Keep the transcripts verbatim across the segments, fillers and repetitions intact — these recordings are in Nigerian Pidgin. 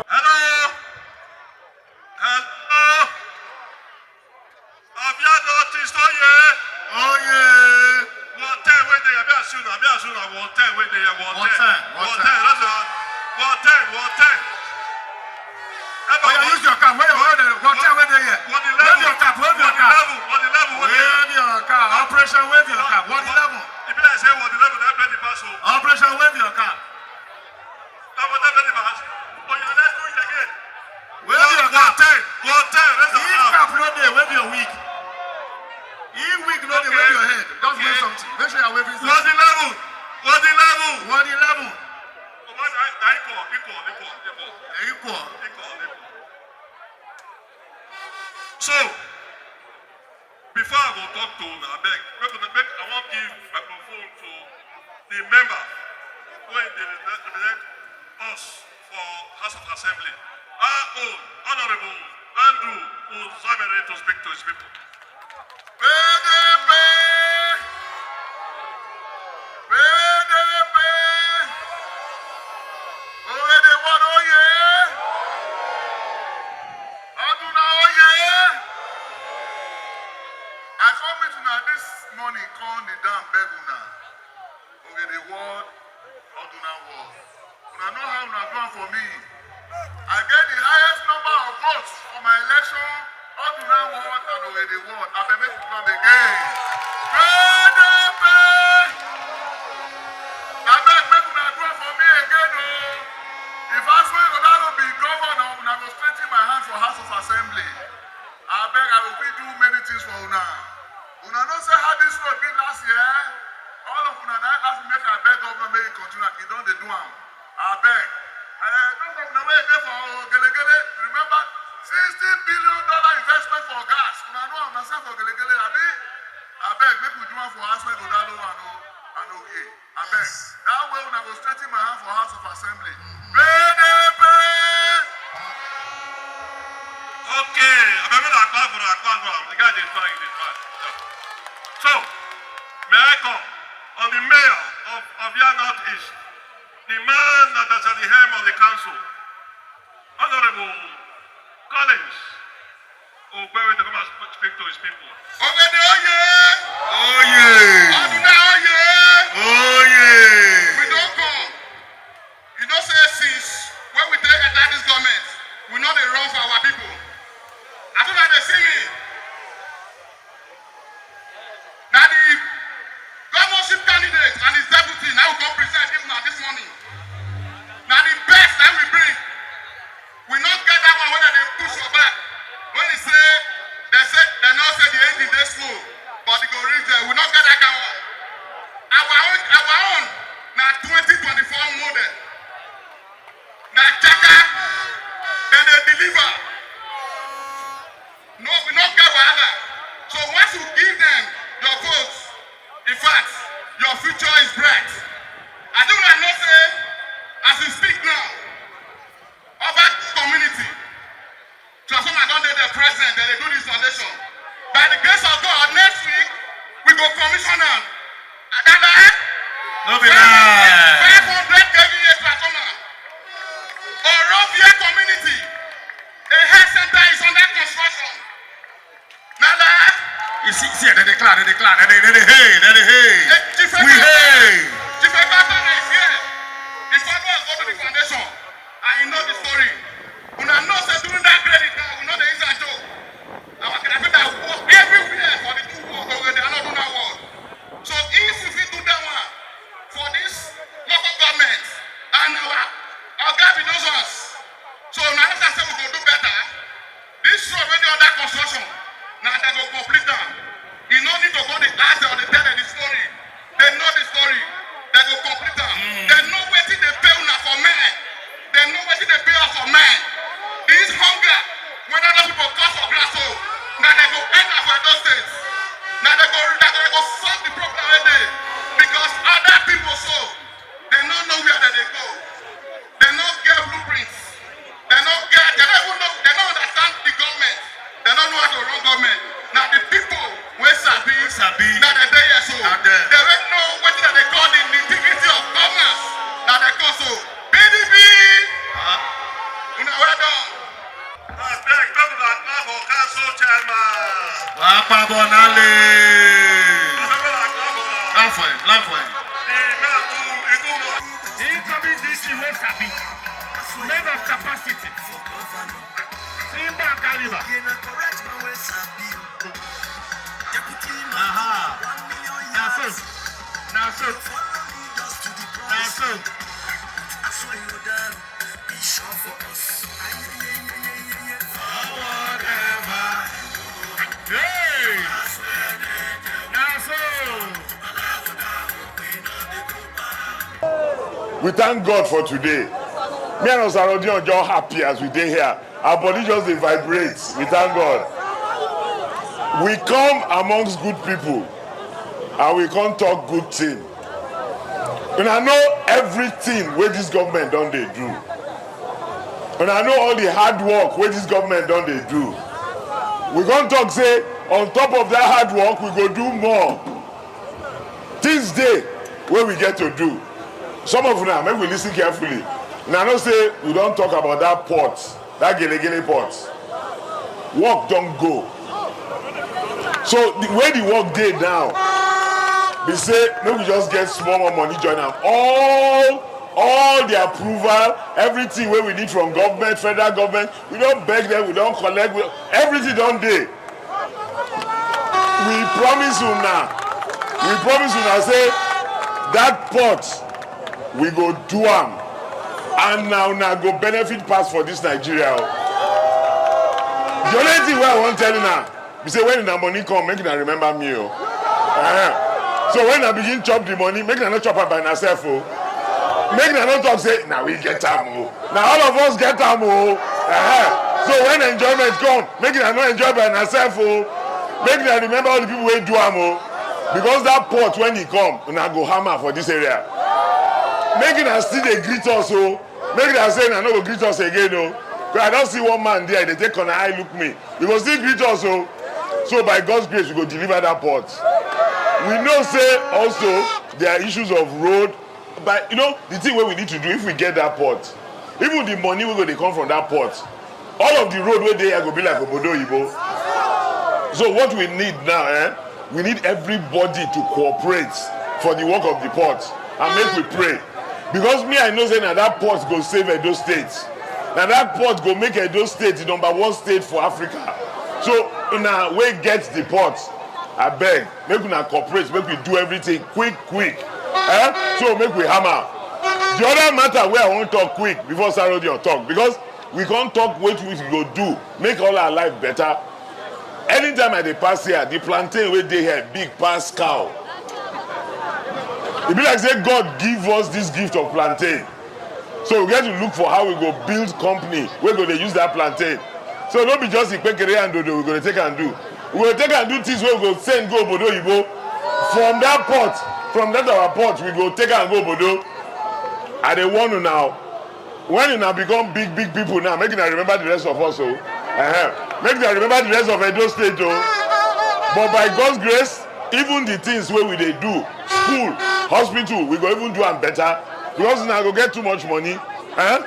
Hello. Hello. Abia North East, oye. Oye. Ward ten wey dey, Abia Suna, Abia Suna, Ward ten wey dey, Ward ten. Ward ten, Ward ten. Ward ten, Ward ten. Oya, use your cap. Where your, where your, where your, where your cap? Wave your cap. Wave your cap. Operation wave your cap. Ward eleven. E be like say Ward eleven dey play the pass o. Operation wave your cap. Wave your cap. Ward ten, Ward ten, raise your cap. If cap no dey, wave your wig. If wig no dey, wave your head. Just wave something. Make sure you're waving something. Ward eleven. Ward eleven. Ward eleven. Equal, equal, equal, equal. Equal. Equal, equal. So, before I go talk to una, abeg, make una, make, I wan give microphone to the member wey dey represent, represent us for House of Assembly. Our own Honorable Andrew Uzoh Emere to speak to his people. P D P! P D P! Owerri Ward, oye! Oduna, oye! I come meet una this morning, come kneel down, beg una. Owerri Ward, Oduna Ward. Una know how una do am for me. I get the highest number of votes for my election, Oduna Ward and Owerri Ward. Abeg, make we do am again. P D P! Abeg, make una do am for me again o. If Asue Ighodalo be governor, una go strengthen my hand for House of Assembly. Abeg, I go fit do many things for una. Una know say how this road be last year? All of una na ask me make I beg governor make he continue am. He don dey do am. Abeg. Eh, those of una wey dey for Gelegele, remember sixty billion dollar investment for gas. Una know am, na sell for Gelegele, abi? Abeg, make we do am for Asue Ighodalo and O-, and Ogie. Abeg, that way una go strengthen my hand for House of Assembly. P D P! Okay, abeg, make una clap for am, clap for am. The guy dey try, he dey try. Yeah. So, may I call on the mayor of Abia North East, the man that is at the helm of the council, Honorable Collins Ogbewe, to come and sp-, speak to his people. Ogede oye! Oye! Oduna oye! Oye! We don come. You know say since when we take enter this government, we no dey run for our people. As una dey see me, na the governorship candidate and his deputy na we come present give una this morning. Na the best that we bring. We no get that one wey dem dey push for back. When e say, dem say, dem no say the engine dey slow, but e go reach there. We no get that kind one. Our own, our own na twenty twenty-four model. Na chaka, dem dey deliver. As we speak now, Oba community, transformer don dey there present, dem dey do this foundation. By the grace of God, next week, we go commission am. Dada, eh? No be lie. Five hundred K V A transformer. Orovia community, a health center is under construction. Dada, eh? You see, see, they dey clap, they dey clap, they dey, they dey hey, they dey hey. Eh, Chief We Ekata, hey. Chief Ekata is here. The followers go to the foundation. I know the story. Una know say during that credit now, we know the inside joke. Our Kadafita work everywhere for the two work, but they are not doing that work. So if we fit do that one for this local government and our our government knows us. So now let's say we go do better. This road wey dey under construction, na dem go complete am. You no need to go dey ask dem or dey tell dem the story. Dem know the story. Dem go complete am. Dem know wetin dey pay una for men. Dem know wetin dey pay us for men. This hunger wey other people cause for grass so, na dem go end am for Edo State. Na dem go na dem go solve the problem wey dey, because other people so, dem no know where dem dey go. Dem no get blueprints. Dem no get, dem no even know, dem no understand the government. Dem no know how to run government. Na the people wey sabi, Sabi. Na dem dey here so. Na dem. Dem wey know wetin dem dey call the nitty-gritty of commerce. Na dem come so. P D P. Ah. Una well done. Abeg, make una clap for council chairman. Wàá pa bọ̀ náà lè. Make una clap for am. Clap for him, clap for him. E no too, e too much. Incoming D C wey sabi, men of capacity, Simba Kaliba. Aha. Na so, na so, na so. Hey! Na so. We thank God for today. Me and Osarodion just happy as we dey here. Our body just dey vibrate. We thank God. We come amongst good people and we come talk good thing. Una know everything wey this government don dey do. Una know all the hard work wey this government don dey do. We come talk say on top of that hard work, we go do more. Things dey wey we get to do. Some of una, make we listen carefully. Una know say we don talk about that port, that Gelegele port. Work don go. So the way the work dey now be say make we just get small more money join am. All all the approval, everything wey we need from government, federal government, we don beg them, we don collect, we, everything don dey. We promise una, we promise una say that port, we go do am, and na una go benefit pass for this Nigeria o. The only thing wey I wan tell una be say when una money come, make una remember me o. Eh. So when una begin chop the money, make una no chop am by una sef o. Make una no talk say na we get am o. Na all of us get am o. Eh. So when enjoyment come, make una no enjoy by una sef o. Make una remember all the people wey do am o. Because that port, when e come, una go hammer for this area. Make una still dey greet us o. Make una say una no go greet us again o. 'Cause I don see one man there, dey take corner eye look me. You go still greet us o. So by God's grace, we go deliver that port. We know say also there are issues of road, but you know the thing wey we need to do, if we get that port, even the money wey go dey come from that port, all of the road wey dey here go be like obodo oyibo. So what we need now, eh? We need everybody to cooperate for the work of the port and make we pray. Because me, I know say na that port go save Edo State. Na that port go make Edo State the number one state for Africa. So una wey get the port, abeg, make una cooperate, make we do everything quick quick. Eh? So make we hammer. The other matter wey I wan talk quick before Sarodion talk, because we come talk wetin we go do make all our life better. Anytime I dey pass here, the plantain wey dey here big pass cow. E be like say God give us this gift of plantain. So we get to look for how we go build company wey go dey use that plantain. So no be just Ipekere and Dodo we go dey take and do. We go take and do things wey we go send go obodo oyibo. From that port, from that our port, we go take and go obodo. I dey warn una o. When una become big big people now, make una remember the rest of us o. Uh-huh. Make una remember the rest of Edo State o. But by God's grace, even the things wey we dey do, school, hospital, we go even do am better because una go get too much money. Eh?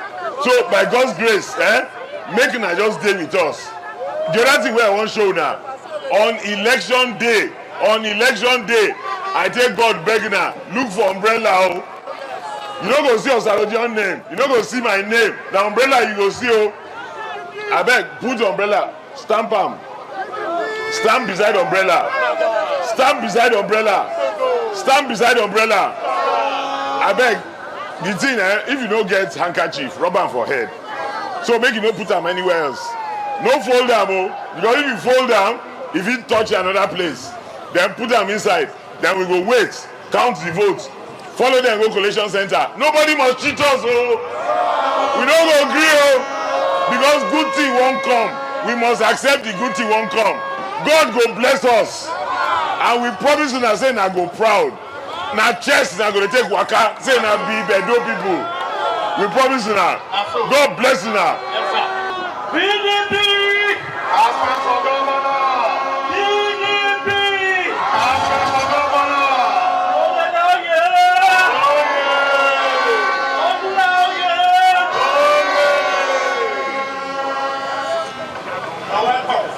So by God's grace, eh, make una just dey with us. The other thing wey I wan show una, on election day, on election day, I take God beg una, look for umbrella o. You no go see Osarojion name, you no go see my name, na umbrella you go see o. Abeg, put umbrella, stamp am, stamp beside umbrella, stamp beside umbrella, stamp beside umbrella. Abeg, the thing, eh, if you no get handkerchief, rub am for head, so make you no put am anywhere else. No fold am o, because if you fold am, e fit touch another place. Then put am inside. Then we go wait, count the votes, follow them go collection center. Nobody must cheat us o. We no go gree o, because good thing wan come. We must accept the good thing wan come. God go bless us, and we promise una say una go proud. Na chest una go dey take waka say una be Edo people. We promise una. God bless una. P D P! Aspirant for governor! P D P! Aspirant for governor! Ogbede oye! Oye! Ogbede oye! Oye! You're welcome.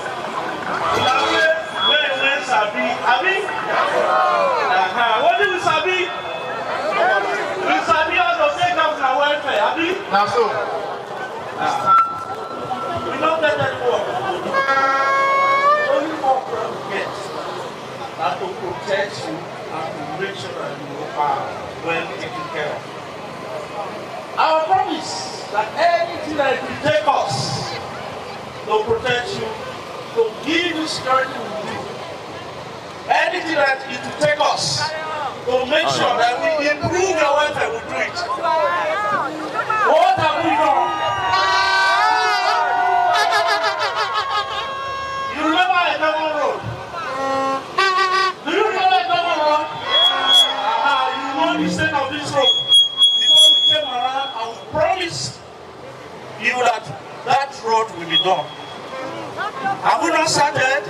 Una wey wey sabi, abi? Aha, wetin we sabi? We sabi how to take care of our welfare, abi? Na so. Ah. We no get any work. Only work wey we get na to protect you and to make sure that you are well taken care of. Our promise that anything that will take us to protect you, to give you security, we will do. Anything that it will take us to make sure that we improve your welfare, we will do it. What have we done? You remember a common road? Do you remember a common road? Aha, you know the state of this road. Before we came around, I will promise you that that road will be done. Have we not started?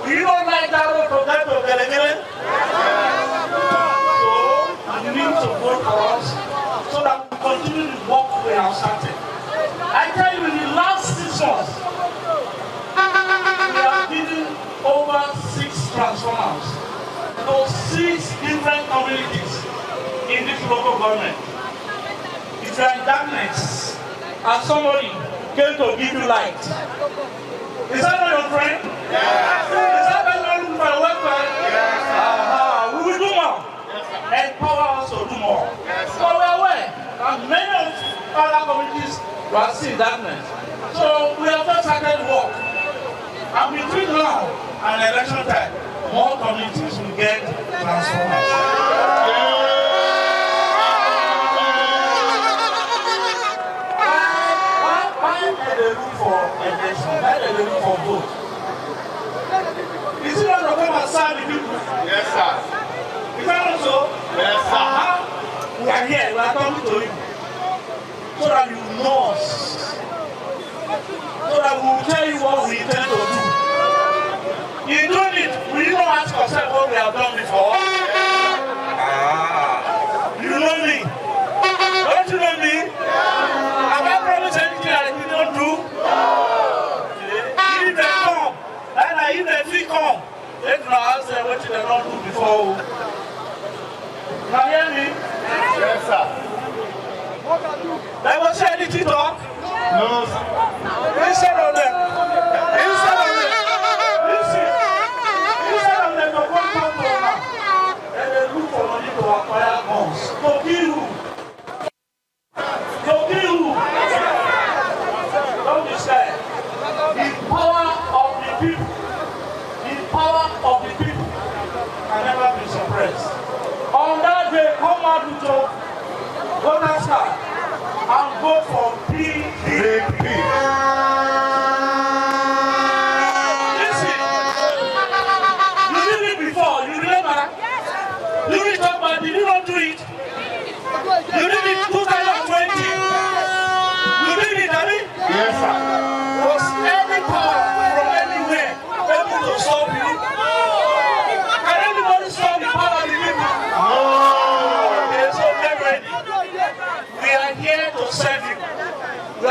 We don't like that road to get to Gelegele. So you need to vote for us so that we continue the work we have started. I tell you, in the last six months, we have given over six transformers to six different communities in this local government. If you are in darkness and somebody came to give you light, is that not your friend? Yes. Is that not your friend? Yes. Uh-huh. We will do more. Empower us to do more. Yes. So we are aware that many of other communities were still in darkness. So we have just started work. And between now and election time, more communities will get transformers. Why, why, why dem dey look for election? Why dem dey look for vote? Is it not to come and serve the people? Yes, sir. Is that not so? Yes, sir. Uh-huh. We are here. We are talking to you so that you know us, so that we will tell you what we intend to do. In doing it, will you not ask yourself what we have done before? Ah, you know me. Don't you know me? Have I promised anything I did not do? If they come, and I, if they fit come, make una ask dem wetin dem don do before o. Una hear me? Yes, sir. Dem go say anything talk? No, sir. Instead of dem, instead of dem, listen, instead of dem to come talk to una, dem dey look for money to acquire guns to kill who? To kill who? Don't be scared. The power of the people, the power of the people can never be suppressed. On that day, come out with your voters card and vote for P D P. Listen, you did it before, you remember? You did talk about, did you not do it? You did it two thousand twenty.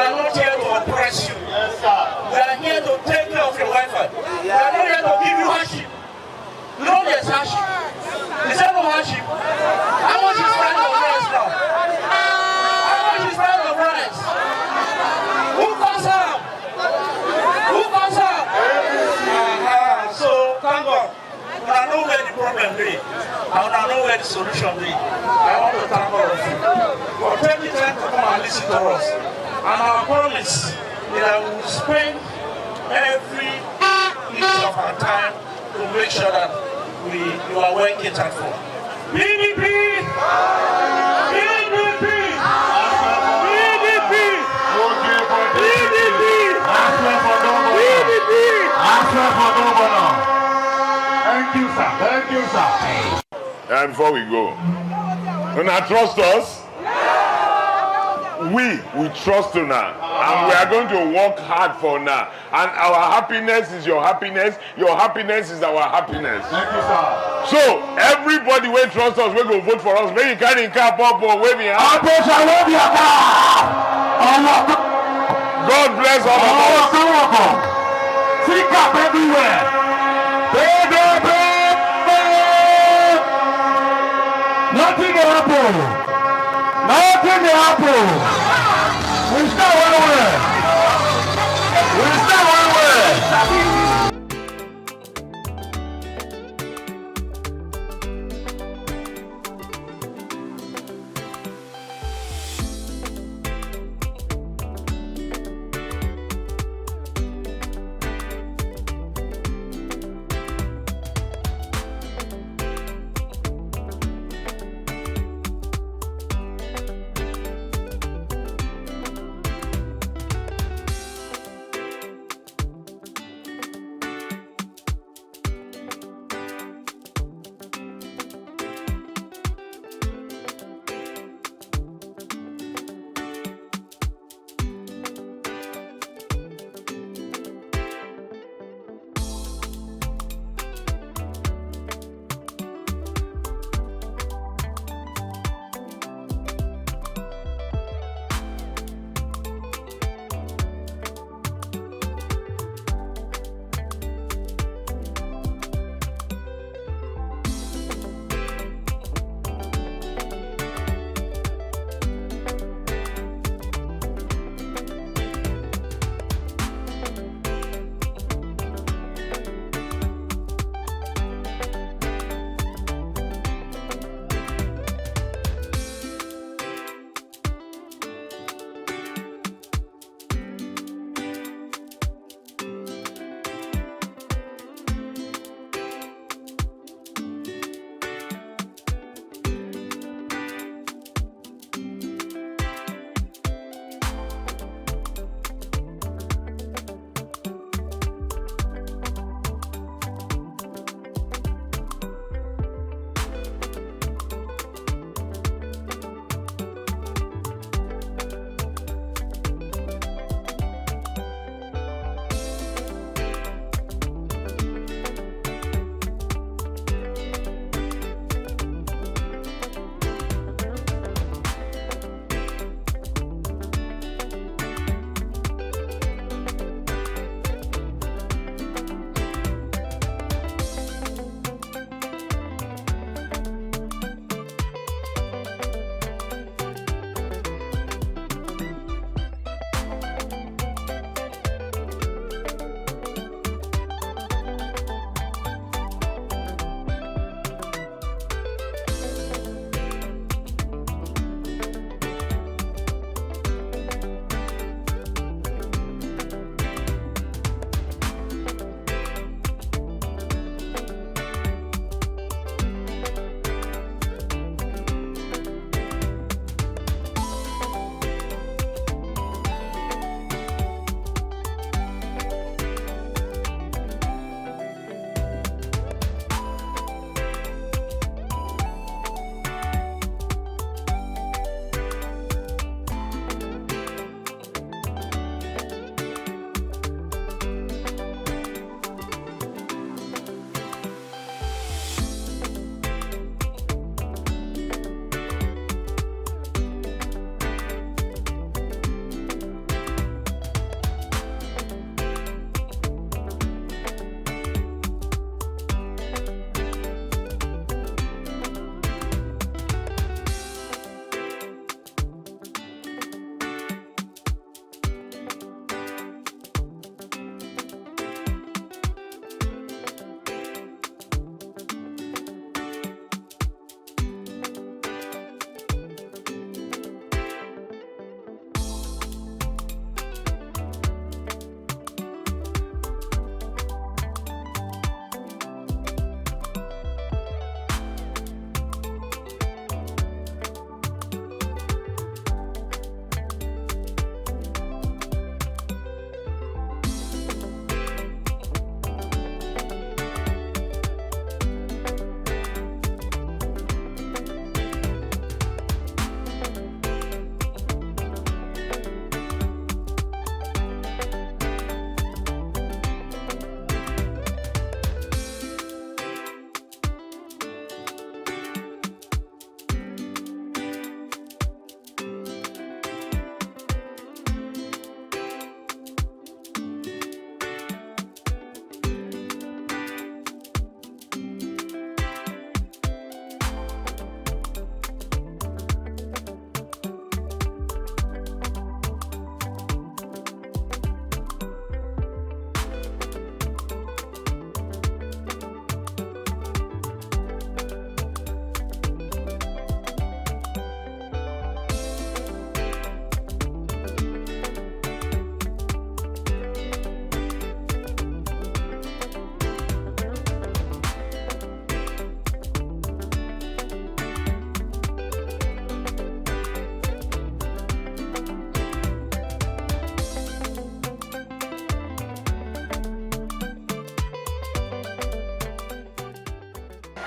We are not here to oppress you. We are here to take care of your welfare. We are not here to give you hardship. You know there's hardship. Is there no hardship? How much is price of rice now? How much is price of rice? Who cause am? Who cause am? Uh-huh. So thank God. Una know where the problem dey, and una know where the solution dey. I want to thank all of you for taking time to come and listen to us. And our promise is that we will spend every inch of our time to make sure that we, you are well catered for. P D P! P D P! P D P! P D P! P D P! Thank you, sir. Thank you, sir. And before we go, una trust us? We, we trust una. And we are going to work hard for una. And our happiness is your happiness. Your happiness is our happiness. Thank you, sir. So, everybody wey trust us, wey go vote for us, make you carry im cap up or wave im hand. Operation wave your cap. Ọwọ́ kan. God bless all of us. Ọwọ́ kan wọ̀ kan. See cap everywhere. Baby, baby. Nothing dey happen. Nothing dey happen. We stay well well. We stay well well.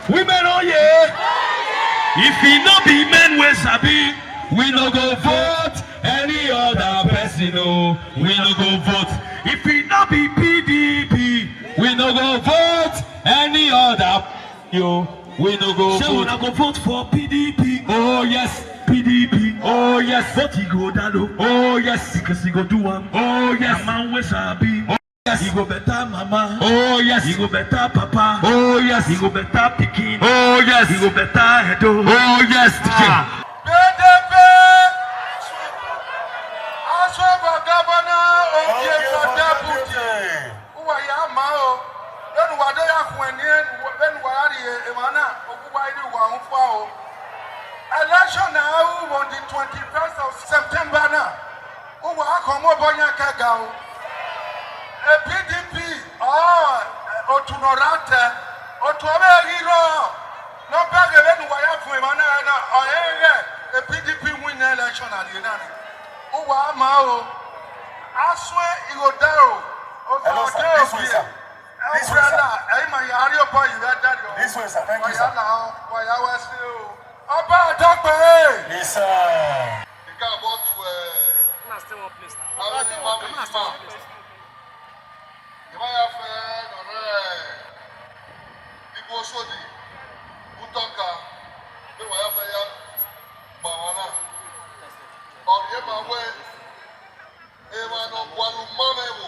Women, oh yeah. If e no be men wey sabi, we no go vote any other person, oh. We no go vote. If e no be P D P, we no go vote any other, yo. We no go vote. Shey una go vote for P D P? Oh yes, P D P. Oh yes. Vote Ighodalo. Oh yes. Because e go do am. Oh yes. Na man wey sabi. Yes. E go better mama. Oh yes. E go better papa. Oh yes. E go better pikin. Oh yes. E go better head o. Oh yes. Ah. P D P. Aswe for governor, Ogie for deputy. Uwa ya ma o. Enu wa de ya kwen ni enu wa ya ri e ma na. Okuwa iri wa nfa o. Election na on the twenty-first of September na. Uwa akomo bonya kega o. A P D P, oh, otu no rate. Otu obe hero. No beg even waya fun e ma na na. Oh yeah, yeah. A P D P win the election at the end. Uwa ma o. Aswe Ighodalo. Hello, sir. This way, sir. This way, sir. Hey, my yari opa you that daddy. This way, sir. Thank you, sir. Waya la, waya wa si o. Oba Adope. Yes, sir. You can't vote to, uh, Una stay one place now. Una stay one place. Una stay one place. Ìwà ya fẹ́ lọ́rẹ́ Igwe Oshodi, Utoka, bí wọ́n ya fẹ́ ya gbà wá náà. Ọ̀rẹ́ máa wẹ́, ẹ máa nọ gbalu mọ́mẹ́ wò.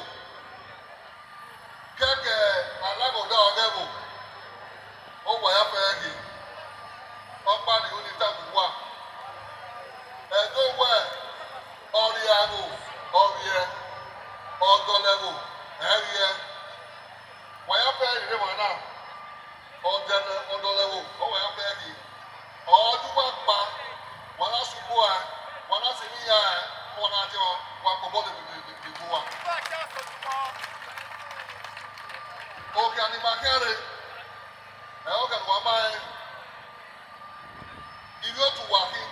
Keke alagoda ogebo. O wa ya fe gi. Opa ni oni ta ku wa. Edo we. Ori ago. Ori e. Odo lewo. Eri e. Wa ya fe ri re wa na. Ọdẹnẹ ọdọlẹwo, ọwọ ya fẹ di. Ọdún wa pa, wa la sùn bó a, wa la sì ní ya ẹ, wọn náà jẹ wọn, wa kò bọ́ọ̀lù bìbì bìbì bó wa. Òkè ànìmàkẹ́rẹ́, ẹ̀ ọ́ kẹ́lù wá máa ẹ. Ìlú òtù wà kí.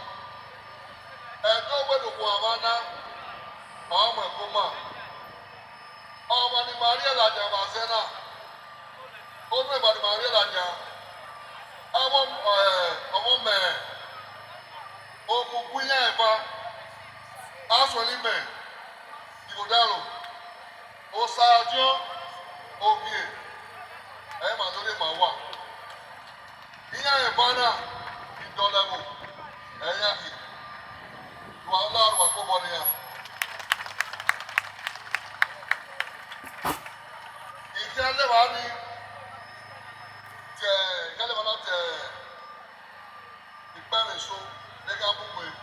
Ẹ̀dọ́ gbẹ́dọ̀ kò àwọn aná, àwọn ọmọ ẹ̀kọ́ mọ̀. Ọmọ ni Maria Lajaba Zena. Ofe ba ni Maria Laja. Ọmọ, eh, ọmọ mẹ. Omu kunya eba. Asọli mẹ. Igodalo. Osadio. Obie. Ẹ ma lórí ma wà. Ihe anyị bana idọlẹwo ẹyà kì wà láàrú àkóbọ ni à. Ìfẹ́ lẹ́wà ni tẹ̀ ìfẹ́ lẹ́wà náà tẹ̀ ìpẹ́rẹ́ so lẹ́gà púpọ̀ yìí.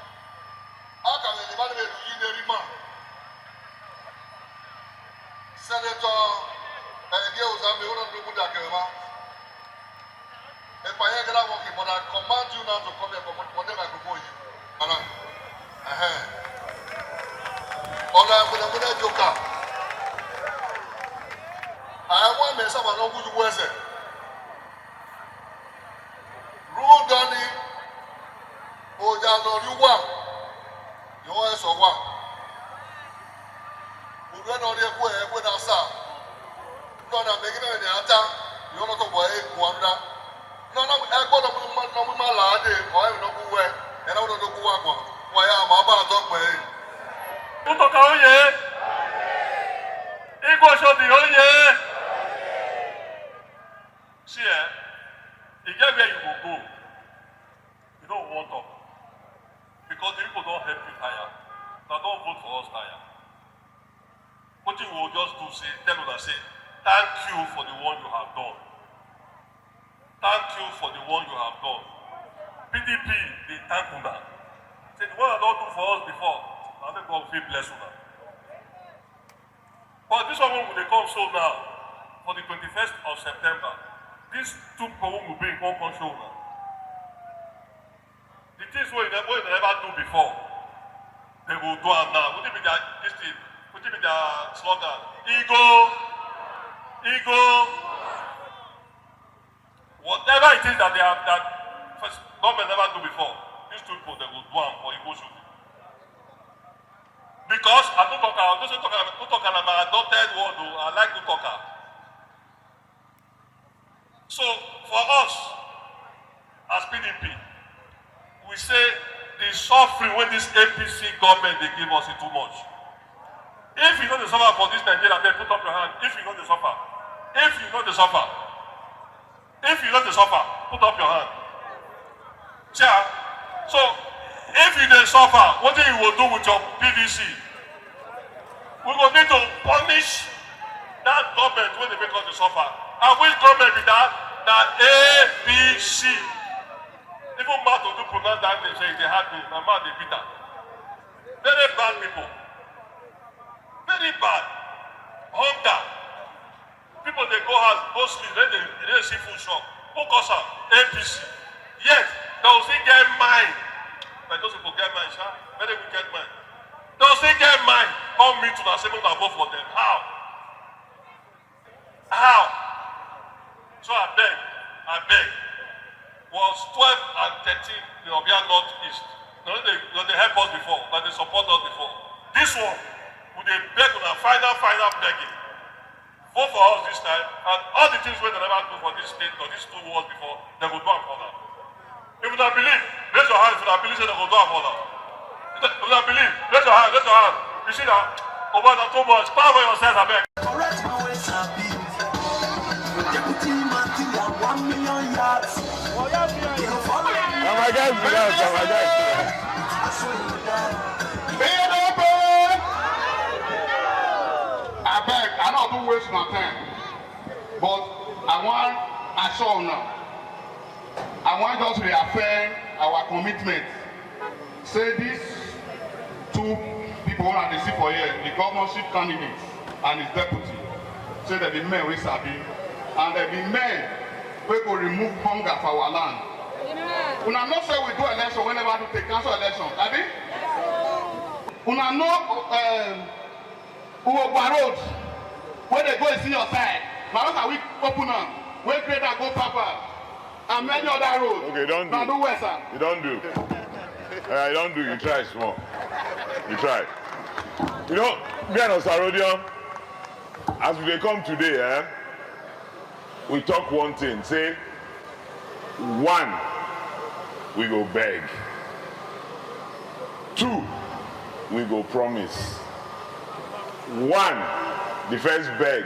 A kà lè lè bá lè lù yí lè rí mà. Sẹ́nẹ̀tọ̀ Ẹ̀gẹ́ Òsàmì ó lọ́dún ló kú dàgẹ̀rẹ̀ wá. If I hear that one, but I command you now to come here for one day microphone. Madam. Uh-huh. Ọ̀la ẹ̀kúnlẹ̀kúnlẹ̀ jókà. Àwọn ẹ̀mí sábà náà wújú wẹ́sẹ̀. Rúdọ̀ ni ọjà lọ rí wà. Yọ̀wọ́ ẹ̀ sọ wà. Òdú ẹ̀ náà rí ẹ̀kú ẹ̀ ẹ̀kú ẹ̀ náà sà. Nọ na megi na ne ata, yo no to boy ku anda. No na e gbo no mu ma no mu ma la de, o e no ku we, e na no do ku wa kwa. Wa ya ma ba to pe. Utoka oye. Igwe Oshodi oye. See, eh, e get where you go go. You don't want talk. Because the people don't help you tire. They don't vote for us tire. Wetin we go just do say, tell una say, thank you for the one you have done. Thank you for the one you have done. P D P dey thank una. Say the one una don do for us before, na make God fit bless una. But this one wey we dey come so now, for the twenty-first of September, this two people wey we bring come come show una. The things wey dem wey dem never do before, dem go do am now. Wetin be their this thing? Wetin be their slogan? Igwe, Igwe. Whatever it is that they have that first government never do before, these two people dem go do am for Igwe Oshodi. Because I no talk am, I no say talk am, no talk am na my adopted word o. I like to talk am. So for us, As P D P, we say the suffering wey this A P C government dey give us is too much. If you no dey suffer for this Nigeria, abeg put up your hand. If you no dey suffer, if you no dey suffer, if you no dey suffer, put up your hand. Chair. So if you dey suffer, wetin you go do with your P V C? We go need to punish that government wey dey make us dey suffer. And which government be that? Na A P C. Even mouth to do pronounce that name, say e dey hard me. My mouth dey bitter. Very bad people. Very bad. Hunger. People dey go house, go sleep, then they, they dey see food shop. Who cause am? A P C. Yes, they will still get mind. But those people get mind, sha. Very wicked mind. They will still get mind. Come meet una, say make una vote for them. How? How? So I beg, I beg. Was twelve and thirteen, the Obia Northeast. No, they, no, they help us before, but they support us before. This one, we dey beg una, final, final begging. Vote for us this time, and all the things wey they never do for this state or these two wars before, they go do am for now. If una believe, raise your hand. If una believe say they go do am for now. If una believe, raise your hand, raise your hand. You see that? Over na too much. Power for yourself, abeg. Correct man wey sabi. Deputy Martin, one million yards. Na my guys be that, na my guys be that. Abeg, I no wan waste my time, but I wan assure una, I wan just reaffirm our commitment. Say these two people wey I dey see for here, the governorship candidate and his deputy, say dem be men wey sabi, and dem be men wey go remove hunger for our land. Una know say we do election wey never do take cancel election, abi? Una know, um, Uwagba road wey dey go Isinya side, na us we open am, wey grader go Papa, and many other roads. Okay, you don do. Na do well, sir. You don do. Uh, you don do. You try small. You try. You know, me and Osarodion, as we dey come today, eh, we talk one thing. Say, one, we go beg. Two, we go promise. One, the first beg.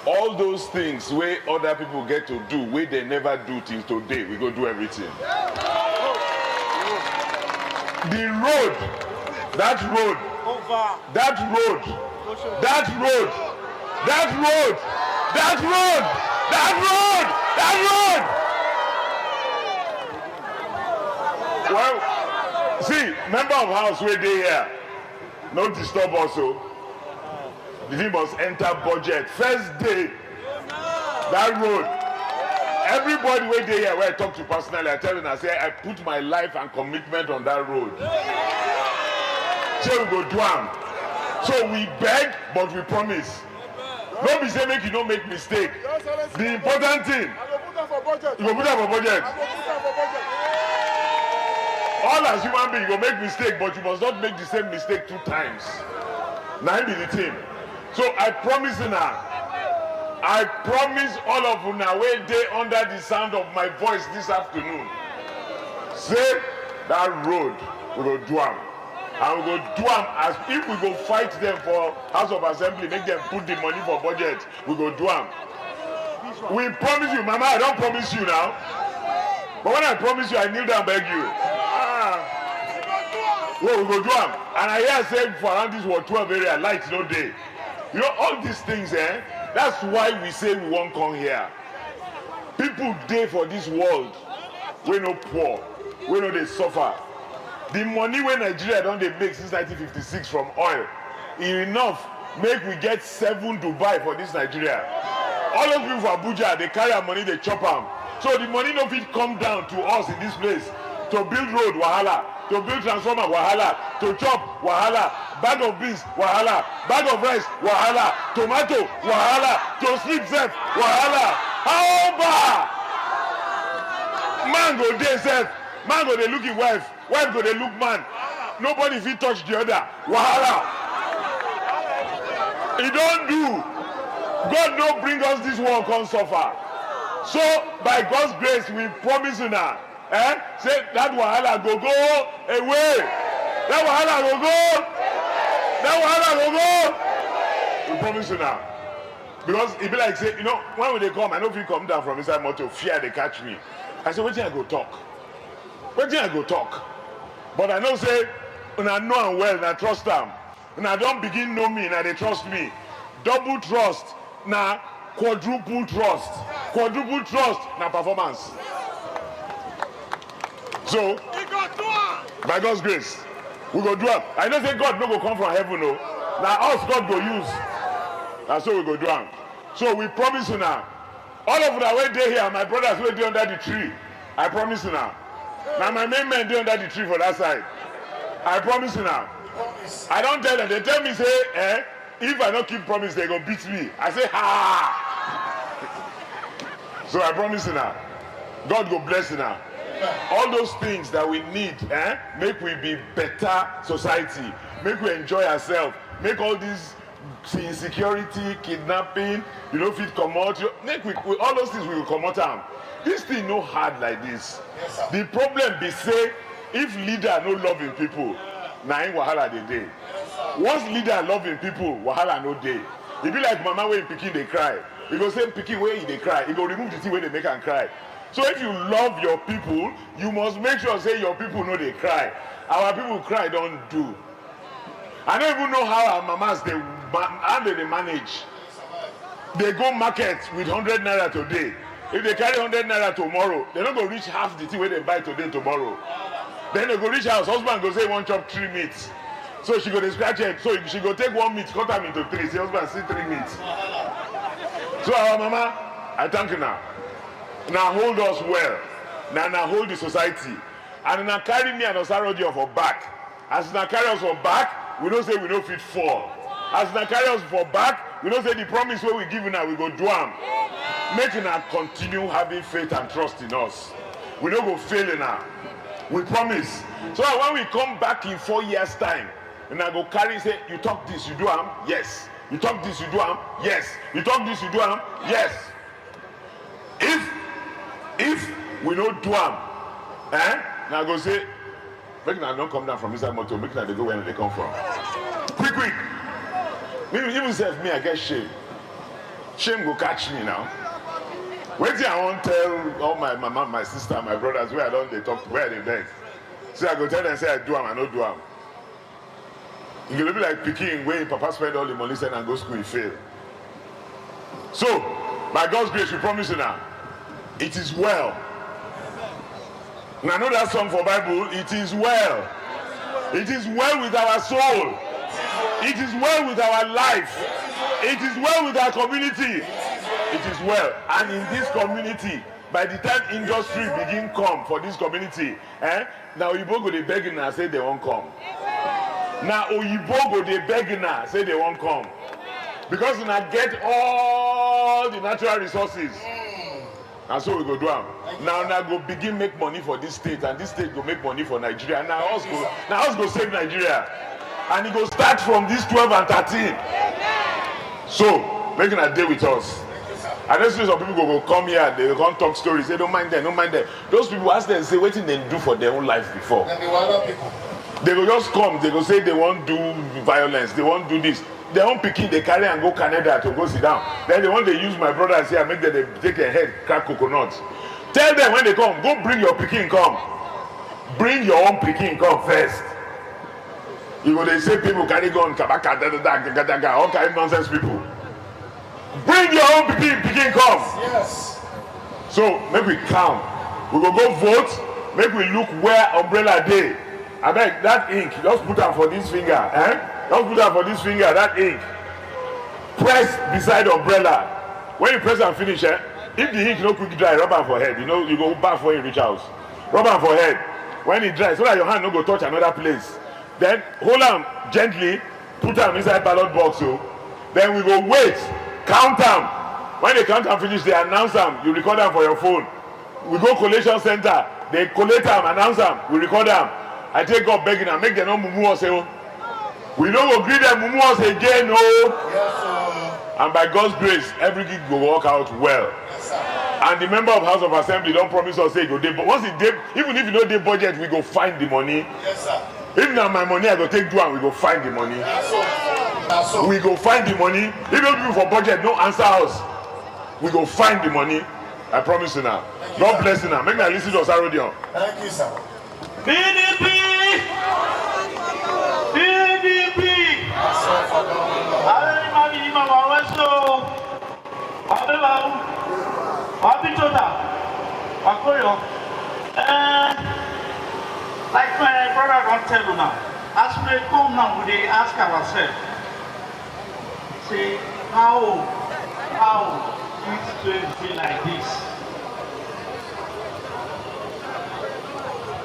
All those things wey other people get to do, wey they never do till today, we go do everything. The road, that road, that road, that road, that road, that road, that road, that road. Well, see, member of house wey dey here, no disturb us o. The thing must enter budget first day. That road, everybody wey dey here, wey I talk to personally, I tell them, I say, I put my life and commitment on that road. Say we go do am. So we beg, but we promise. No be say make you no make mistake. The important thing, I go put am for budget. You go put am for budget. I go put am for budget. All as human being, you go make mistake, but you must not make the same mistake two times. Na im be the thing. So I promise una, I promise all of una wey dey under the sound of my voice this afternoon, say that road, we go do am. And we go do am. As if we go fight them for House of Assembly, make them put the money for budget, we go do am. We promise you, Mama, I don promise you now. But when I promise you, I kneel down, beg you. Ah. Well, we go do am. And I hear say for around this Ward twelve area, light no dey. You know, all these things, eh? That's why we say we wan come here. People dey for this world wey no poor, wey no dey suffer. The money wey Nigeria don dey make since nineteen fifty-six from oil, e enough make we get seven Dubai for this Nigeria. All those people for Abuja, they carry our money, they chop am. So the money no fit come down to us in this place. To build road, wahala. To build transformer, wahala. To chop, wahala. Bag of beans, wahala. Bag of rice, wahala. Tomato, wahala. To sleep sef, wahala. How far? Man go dey sef. Man go dey look him wife. Wife go dey look man. Nobody fit touch the other. Wahala. E don do. God no bring us this world come suffer. So, by God's grace, we promise una, eh, say that wahala go go away. That wahala go go. That wahala go go. We promise una. Because e be like say, you know, when we dey come, I no fit come down from inside motor, fear dey catch me. I say, "Wetin I go talk? Wetin I go talk?" But I know say una know am well, una trust am. Una don begin know me, una dey trust me. Double trust na quadruple trust. Quadruple trust na performance. So, by God's grace, we go do am. I know say God no go come from heaven o. Na us God go use. Na so we go do am. So we promise una, all of una wey dey here, my brothers wey dey under the tree, I promise una. Na my main men dey under the tree for that side. I promise una. I don tell them, they tell me say, eh, if I no keep promise, they go beat me. I say, ha! So I promise una, God go bless una. All those things that we need, eh, make we be better society, make we enjoy ourselves, make all these insecurity, kidnapping, you no fit comot, you, make we, we, all those things we go comot am. This thing no hard like this. The problem be say, if leader no love im people, na im wahala dey dey. Once leader love im people, wahala no dey. E be like mama wey im pikin dey cry. E go say pikin wey e dey cry, e go remove the thing wey dey make am cry. So if you love your people, you must make sure say your people no dey cry. Our people cry don do. I no even know how our mamas dey ma-, how they dey manage. They go market with hundred naira today. If they carry hundred naira tomorrow, they no go reach half the thing wey they buy today tomorrow. Then they go reach house, husband go say he wan chop three meats. So she go dey scratch head. So she go take one meat, cut am into three. Say, "Husband, see three meats." So our mama, I thank una. Una hold us well. Una, una hold the society. And una carry me and Osarodio for back. As una carry us for back, we know say we no fit fall. As una carry us for back, we know say the promise wey we give una, we go do am. Make una continue having faith and trust in us. We no go fail una. We promise. So that when we come back in four years' time, una go carry say, "You talk this, you do am?" Yes. "You talk this, you do am?" Yes. "You talk this, you do am?" Yes. If, if we no do am, eh, una go say, "Make una don come down from inside motor, make una dey go where una dey come from." Quick, quick. Me, even sef, me, I get shame. Shame go catch me now. Wetin I wan tell all my mama, my sister, my brothers, wey I don dey talk, wey I dey beg? Say I go tell them say I do am, I no do am. E go be like pikin wey im papa spend all the money, send am go school, e fail. So, by God's grace, we promise una, it is well. Una know that song for Bible, "It is well. It is well with our soul. It is well with our life. It is well with our community." It is well. And in this community, by the time industry begin come for this community, eh, na oyibo go dey beg una say they wan come. Na oyibo go dey beg una say they wan come. Because una get all the natural resources. Na so we go do am. Na una go begin make money for this state, and this state go make money for Nigeria. Na us go, na us go save Nigeria. And e go start from this twelve and thirteen. So, make una dey with us. I know say some people go, go come here, they go come talk stories. Say, "Don't mind them, don't mind them." Those people, ask them, say, wetin dem do for their own life before? Dem be wahala people. They go just come, they go say they wan do violence, they wan do this. Their own pikin, they carry and go Canada to go sit down. Then they wan dey use my brothers here, make them dey take their head, crack coconut. Tell them when they come, go bring your pikin come. Bring your own pikin come first. You go dey say people carry gun, kabaka, da, da, da, ga, ga, da, ga, all kind nonsense people. Bring your own pikin, pikin come. Yes. So, make we calm. We go go vote, make we look where umbrella dey. Abeg, that ink, just put am for this finger, eh? Just put am for this finger, that ink. Press beside umbrella. When you press am finish, eh? If the ink no quick dry, rub am for head. You know, you go baff when you reach house. Rub am for head. When e dry, so that your hand no go touch another place. Then hold am gently, put am inside ballot box o. Then we go wait, count am. When they count am finish, they announce am, you record am for your phone. We go collation center, they collate am, announce am, we record am. I take God beg una, make dem no mumu us o. We no go gree dem mumu us again o. And by God's grace, everything go work out well. And the member of House of Assembly don promise us say e go dey, but once e dey, even if e no dey budget, we go find the money. Yes, sir. If na my money, I go take do am, we go find the money. Na so. Na so. We go find the money. Even if people for budget no answer us, we go find the money. I promise you now. Thank you, God sir. Bless you now. Make na listen to Osaro Dion. Thank you, sir. P D P! P D P! Alẹ́ ní màá bí yín máa wá wẹ́sọ̀. Wàá bẹ́ bá wù. Wàá bí tó dà. Wàá kó yọ. Eh, like my brother don tell you now, as we dey come now, we dey ask ourselves, say, how, how this thing be like this?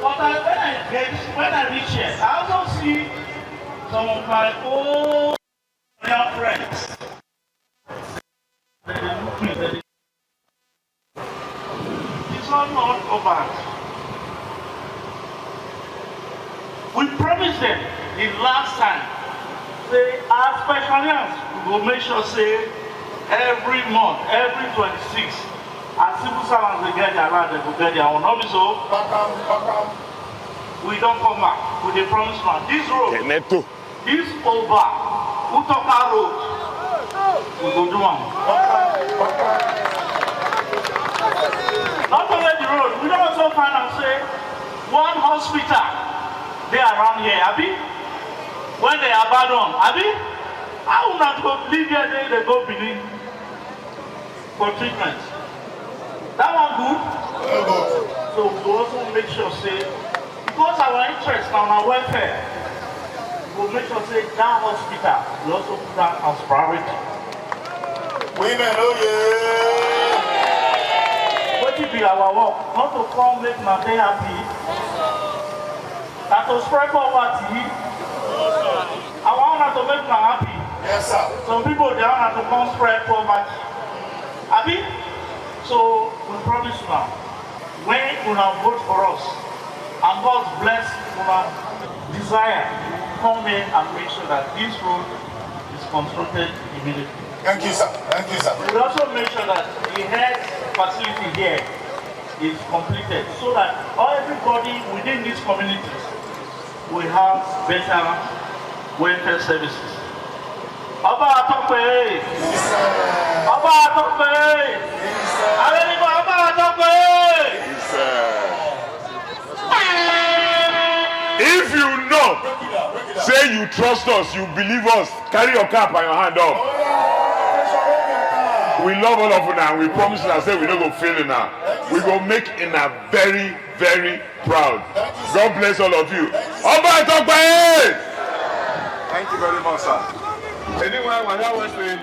But I, when I get, when I reach here, I also see some of my old friends. They dey look me, they dey, it's not, not over. We promise them the last time. Say, as pensioners, we go make sure say every month, every twenty-six, as civil servants dey get their land, they go get their own. No be so? Bakam, bakam. We don come back. We dey promise una this road. Keneto. This over Utoka Road, we go do am. Not only the road, we don also find out say one hospital dey around here, abi? When they abandon, abi? How una go leave here, dey, dey go Benin for treatment? That one good? Very good. So we go also make sure say, because our interest na our welfare, we go make sure say that hospital, we also put that as priority. Women, oh yeah! Wetin be our work? Not to come make una dey happy. Na to spread poverty. I want una to make una happy. Yes, sir. Some people, they want to come spread poverty. Abi? So, we promise una, when una vote for us, and God bless una desire, come here and make sure that this road is constructed immediately. Thank you, sir. Thank you, sir. We also make sure that the health facility here is completed so that everybody within these communities will have better welfare services. Ọba Atọpẹ! Ọba Atọpẹ! Arẹnigbọ Ọba Atọpẹ! If you know, say you trust us, you believe us, carry your cap and your hand up. We love all of una and we promise una say we no go fail una. We go make una very, very proud. God bless all of you. Ọba Atọpẹ! Thank you very much, sir. Anyway, we are waiting.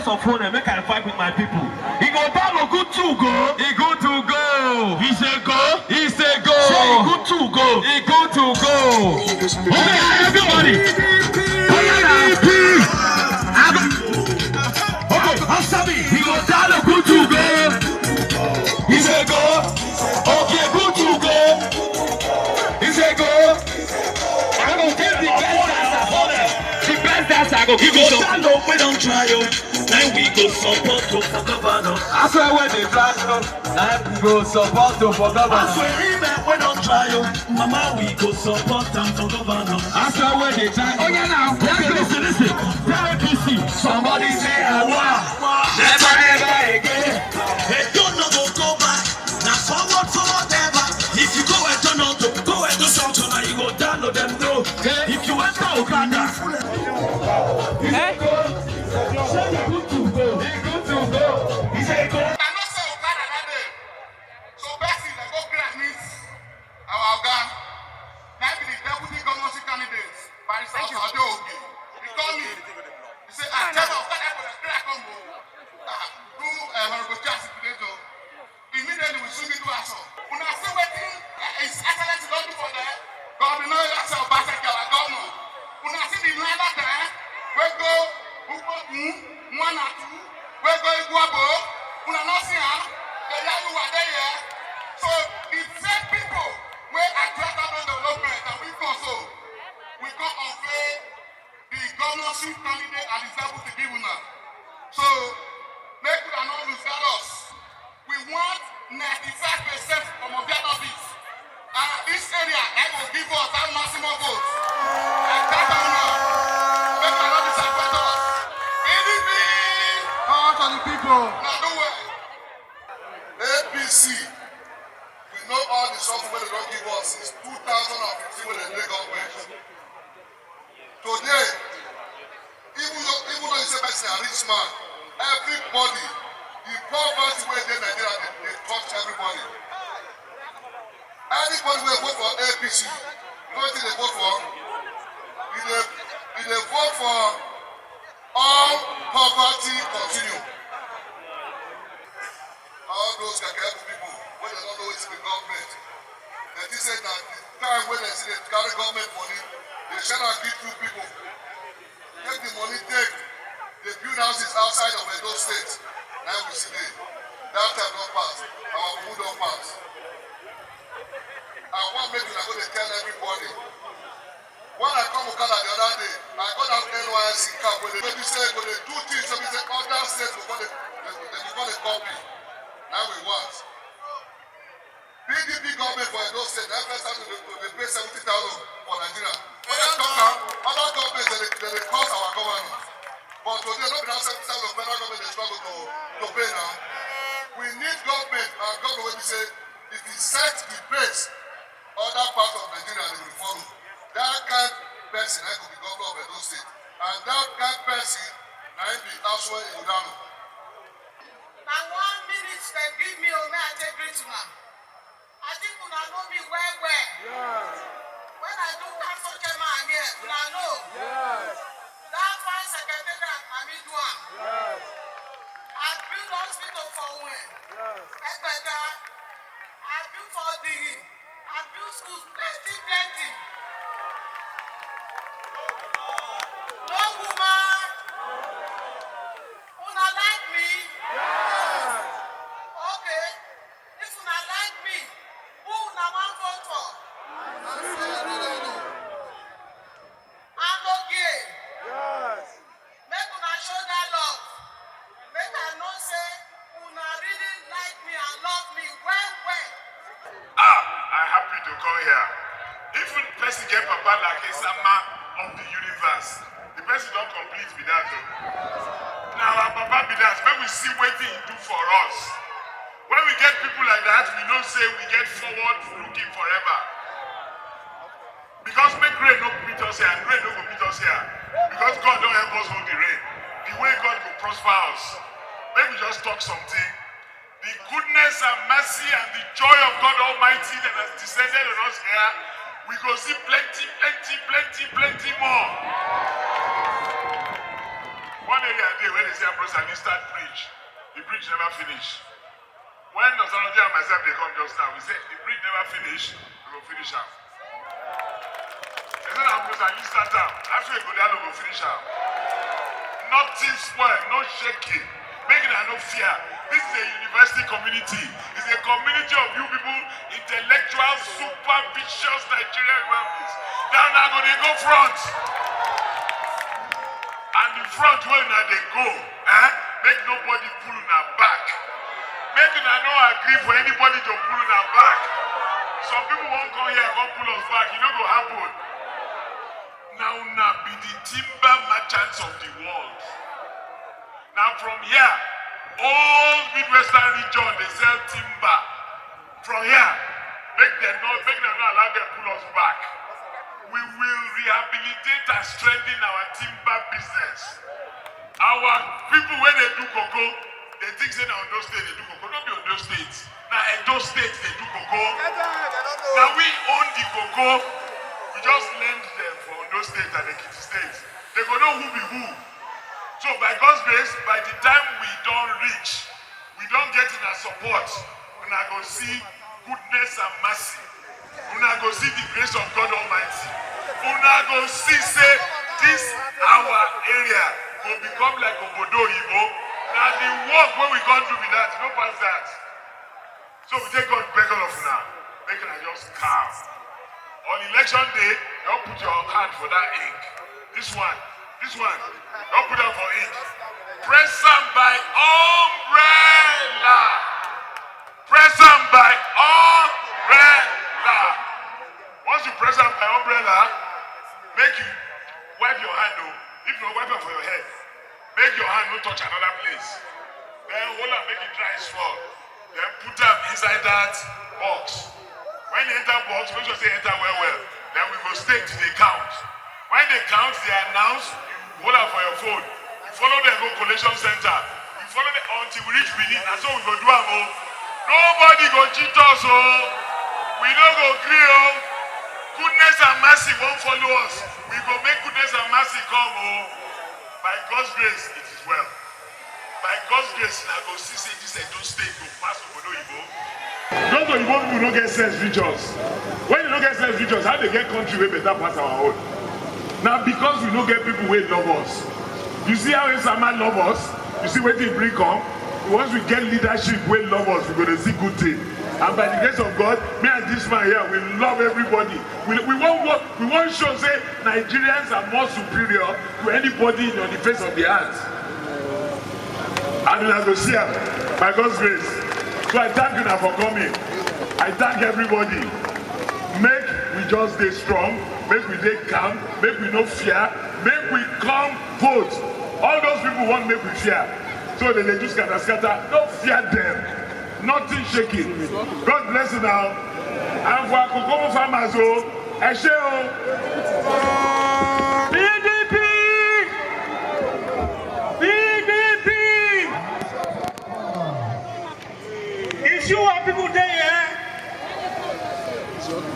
Of phone, make I vibe with my people. He go down a good two go. He good to go. He's a go. He's a go. Say he good two go. He good to go. Okay, everybody. Okay, answer me. He go down a good two go. He's a go. Okay, good to go. He's a go. I go give the best answer. The best answer I go give you. Some people wey don try o. Then we go support to for governor. After wey dey try o, na we go support to for governor. After women wey don try o, mama we go support am for governor. After wey dey try. Oh yeah now. Okay, listen, listen. Tell A P C. Somebody say awa. Never ever again. Edo no go go back. Na forward, forward ever. If you go Edo North, go Edo South, na you go down, no dem know. If you enter Okada, I know say Okada that day. So person dey go clear meet our oga. Na be the deputy governorship candidate, Barrister Osajo Oge. He call me. He say, ah, tell Okada for the clear come o. Ah, do, eh, Honorable Charles Ikilejo. Immediately we soon do aso. Una see wetin, eh, His Excellency don do for there? Governor Yasa Obaseki, our governor. Una see the line that time wey go Ukpokun, one and two, wey go Igwabo. Una no see am? The Yaruwa dey here. So the same people wey attract urban development and we come so, we come unveil the governorship candidate and the example to give una. So make una no lose guard us. We want ninety-five percent from Obiano East. And this area, I go give us that maximum vote. I tell una, make una no disappoint us. P D P! Power to the people. Now do well. A P C, we know all the suffering wey dem don give us since two thousand and fifteen wey dem dey government. Today, even though, even though you say person a rich man, everybody, the poverty wey dey Nigeria dey, dey touch everybody. Anybody wey vote for A P C, you know wetin dey vote for? You dey, you dey vote for all poverty continue. All those keke people wey dem no know wetin be government, dem think say na the time wey dem still dey carry government money, dey share am give two people. Take the money take dey build houses outside of Edo State. Na we see dey. That time don pass. Our mumu don pass. I wan make una go dey tell everybody. When I come Okada the other day, I got that N Y S C card wey dey wey be say go dey do things wey be say other states go come dey, dey, dey go come dey copy. Na we want. P D P government for Edo State, na first time to dey, to dey pay seventy thousand for Nigeria. When dem talk am, other governments dey, dey, dey curse our government. But today, no be that seventy thousand federal government dey struggle to, to pay now. We need government and government wey be say, if e set the pace, other parts of Nigeria dey will follow. That kind person na go be governor of Edo State, and that kind person na him be Asue Ighodalo. Na one minute dem give me o, make I take greet una. I think una know me well well. Yes. When I do council chairman here, una know. Yes. That fine secretariat, na me do am. Yes. I build hospital for Uwe. Yes. Egbeda. I build for Odigi. I build schools plenty, plenty. No woman. Una like me? Yes. Okay. If una like me, who una wan vote for? Anogie. Yes. Make una show that love. Make I know say una really like me and love me well well. Ah, I happy to come here. If person get papa like a sama of the universe, the person don complete be that o. Na our papa be that. Make we see wetin he do for us. When we get people like that, we know say we get forward looking forever. Because make rain no beat us here, and rain no go beat us here. Because God don help us hold the rain. The way God go prosper us. Make we just talk something. The goodness and mercy and the joy of God Almighty that has descended on us here, we go see plenty, plenty, plenty, plenty more. One area dey wey dey say Ambrose Ali start bridge, the bridge never finish. When Osaroja and myself dey come just now, we say the bridge never finish, we go finish am. They say na Ambrose Ali start am, after e go down, we go finish am. Nothing spoil, no shaking. Make una no fear. This is a university community. It's a community of you people, intellectual, super vicious Nigerian human beings. Now una go dey go front. And the front wey una dey go, eh? Make nobody pull una back. Make una no agree for anybody to pull una back. Some people wan come here, come pull us back. E no go happen. Now una be the timber merchants of the world. Now from here, all Midwestern region dey sell timber. From here, make dem no, make dem no allow dem pull us back. We will rehabilitate and strengthen our timber business. Our people wey dey do cocoa, they think say na Ondo State dey do cocoa. No be Ondo State. Na Edo State dey do cocoa. Na we own the cocoa. We just lend them for Ondo State and Ekiti State. They go know who be who. So by God's grace, by the time we don reach, we don get una support. Una go see goodness and mercy. Una go see the grace of God Almighty. Una go see say this our area go become like obodo oyibo. Na the work wey we come do be that, no pass that. So we take God beg all of una, make una just calm. On election day, don't put your hand for that ink. This one, this one, don't put am for ink. Press am by umbrella. Press am by umbrella. Once you press am by umbrella, make you wipe your hand o. If you no wipe am for your head, make your hand no touch another place. Then hold am make e dry small. Then put am inside that box. When e enter box, make sure say e enter well well. Then we go stake till they count. When they count, they announce, you hold am for your phone. You follow them go collection center. You follow them until we reach Benin. Na so we go do am o. Nobody go cheat us o. We no go gree o. Goodness and mercy wan follow us. We go make goodness and mercy come o. By God's grace, it is well. By God's grace, una go see say this Edo State go pass obodo oyibo. Those oyibo people no get sense reach us. When they no get sense reach us, how they get country wey better pass our own? Na because we no get people wey love us. You see how Nsama love us? You see wetin e bring come? Once we get leadership wey love us, we go dey see good thing. And by the grace of God, me and this man here, we love everybody. We, we wan work, we wan show say Nigerians are more superior to anybody on the face of the earth. And una go see am by God's grace. So I thank una for coming. I thank everybody. Make we just dey strong, make we dey calm, make we no fear, make we come vote. All those people want make we fear. So they dey do scatter scatter, no fear them. Nothing shaking. God bless you now. And for Akokomo farmers o, ẹ ṣé o. P D P! P D P! Isiuwa people dey here.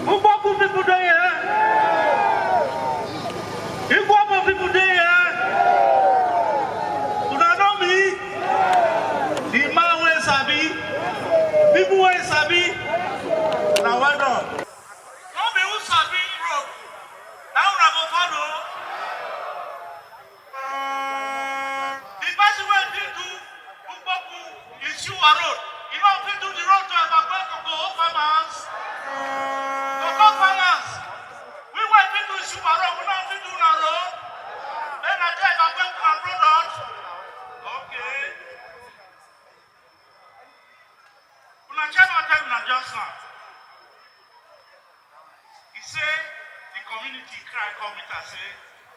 Ukpoku people dey here. Ikwobo people dey here. Una know me? The man wey sabi, people wey sabi, na well done. No be who sabi road, na una go follow. The person wey fit do Ukpoku Isiuwa road, e no fit do the road to evacuate cocoa farmers. Cocoa farmers, we wey fit do Isiuwa road, we no fit do una road. Make una take evacuate una product. Okay. Una chairman tell una just now. He say the community cry come meet am say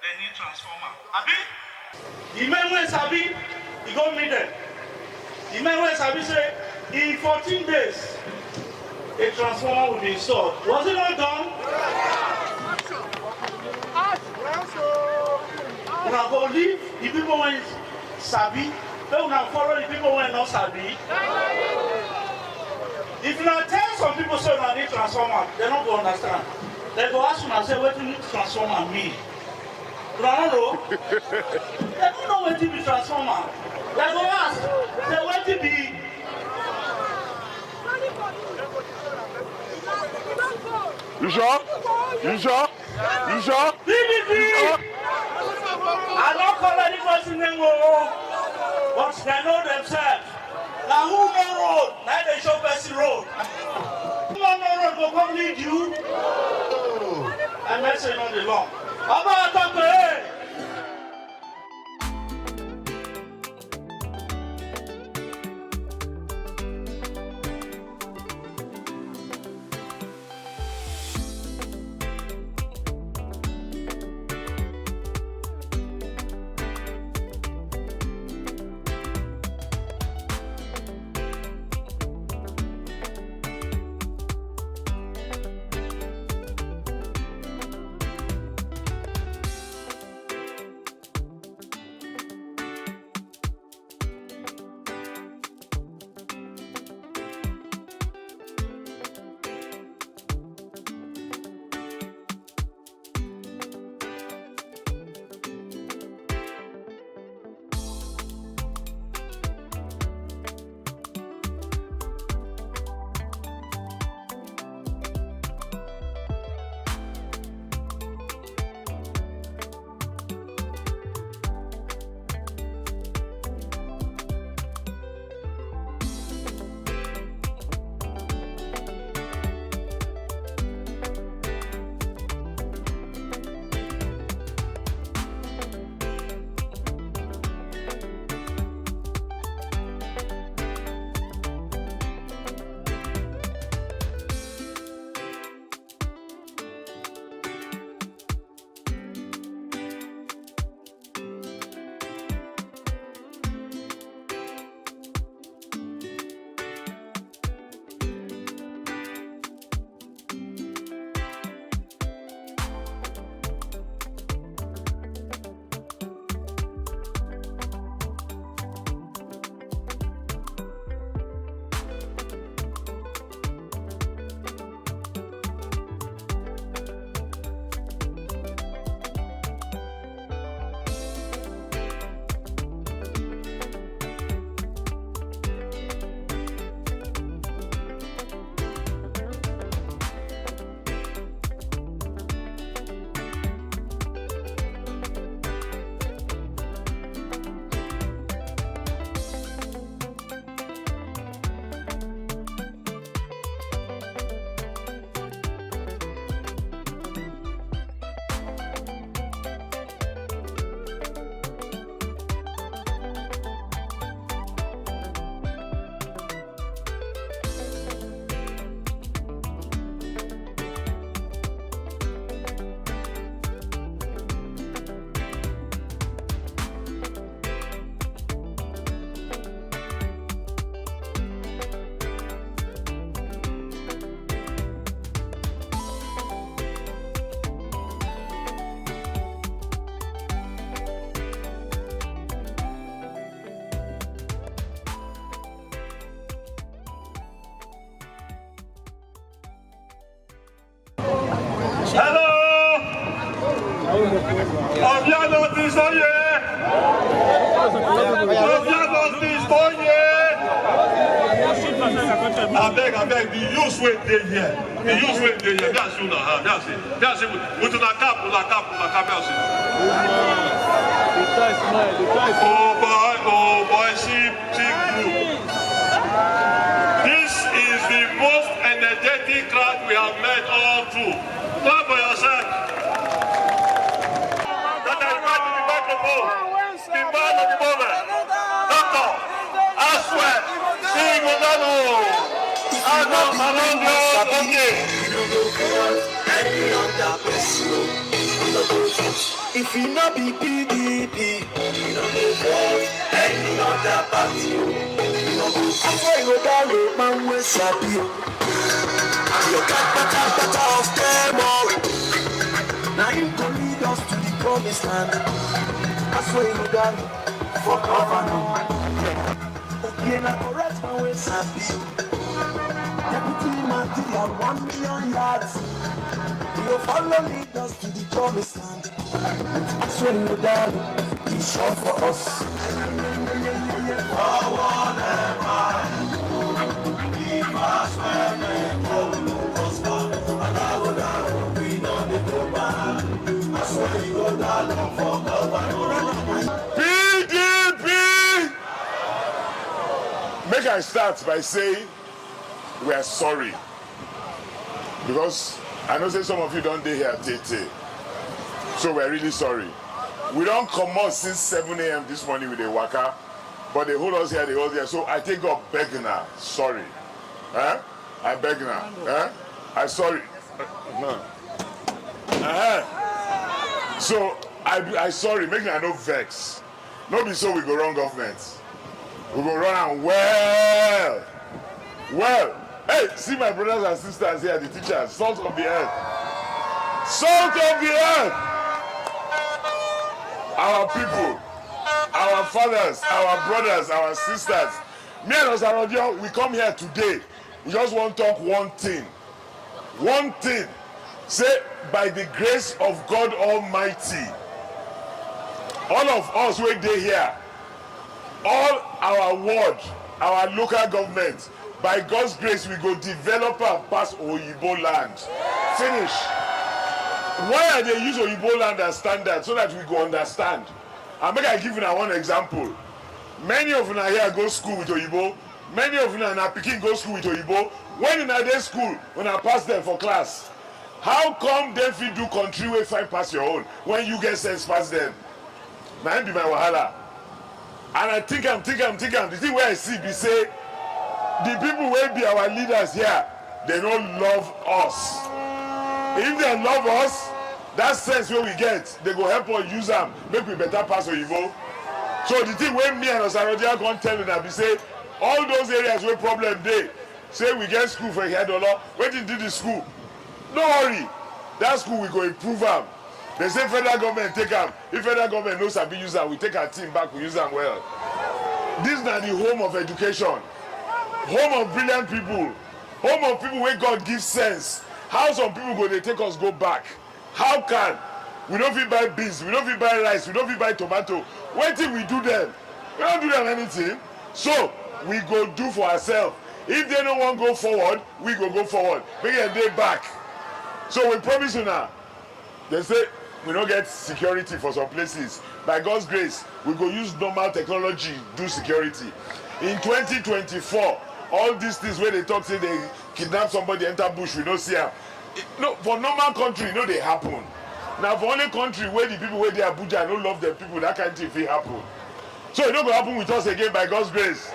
they need transformer. Abi? The men wey sabi, e go meet them. The men wey sabi say in fourteen days, a transformer will be installed. Was it not done? Una go leave the people wey sabi, make una follow the people wey no sabi. If una tell some people say una need transformer, they no go understand. They go ask una say wetin transformer mean. Una no know? Dem no know wetin be transformer. Dem go ask, say wetin be? You sure? You sure? You sure? P D P! You sure? I no call any person name o, but dem know themselves. Na who know road, na dey show person road. Who no know road go come lead you. I message no dey long. Oba talk to hey. Hello! Obiano Tisoye! Obiano Tisoye! Abeg, abeg, the youth wey dey here, the youth wey dey here, me and you na, me and you, me and you with, with una cap, una cap, una cap, me and you. The tie smile, the tie smile. Oh boy, oh boy, see, see group. This is the most energetic crowd we have met all through. Clap for yourself. That I invite to the microphone, the man of the moment, Doctor Aswell Ighodalo. If you no be Ighodalo, okay. Any other person, you no go touch. If e no be P D P, you no go vote any other party. You no go vote. Afọ Ighodalo, man wey sabi o. Your God, pata pata of them all. Na him go lead us to the promised land. Afọ Ighodalo for governor. Okie na correct man wey sabi o. Deputy Marty, one million yards. You follow lead us to the promised land. I swear no doubt, it's sure for us. P D P! Make I start by saying we are sorry, because I know say some of you don dey here tey tey, so we are really sorry. We don comot since seven a m this morning with the waka, but they hold us here, they hold here. So I take God beg una, sorry. Eh? I beg una. Eh? I sorry. Uh-huh. So I, I sorry, make una no vex. No be so we go run government. We go run am well. Well, hey, see my brothers and sisters here, the teachers, salt of the earth. Salt of the earth. Our people, our fathers, our brothers, our sisters. Me and Osaradio, we come here today. We just wan talk one thing. One thing. Say, by the grace of God Almighty, all of us wey dey here, all our ward, our local government, by God's grace, we go develop am pass Oyibo land. Finish. Why I dey use Oyibo land as standard? So that we go understand. And make I give una one example. Many of una here go school with Oyibo. Many of una, na pikin go school with Oyibo. When una dey school, una pass dem for class. How come dem fit do country wey fine pass your own when you get sense pass dem? Na im be my wahala. And I think am, think am, think am. The thing wey I see be say the people wey be our leaders here, they no love us. If they love us, that sense wey we get, they go help us use am, make we better pass Oyibo. So the thing wey me and Osaradia come tell una be say, all those areas wey problem dey, say we get school for Ihedolo, wetin do the school? No worry, that school we go improve am. They say federal government take am. If federal government no sabi use am, we take our team back, we use am well. This na the home of education, home of brilliant people, home of people wey God give sense. How some people go dey take us go back? How can we no fit buy beans, we no fit buy rice, we no fit buy tomato? Wetin we do them? We no do them anything. So we go do for ourselves. If they no wan go forward, we go go forward. Make dem dey back. So we promise una. They say we no get security for some places. By God's grace, we go use normal technology do security. In twenty twenty-four, all these things wey they talk say they kidnap somebody, enter bush, we no see am. No, for normal country, e no dey happen. Na for only country wey the people wey dey Abuja no love dem people, that kind thing fit happen. So e no go happen with us again by God's grace.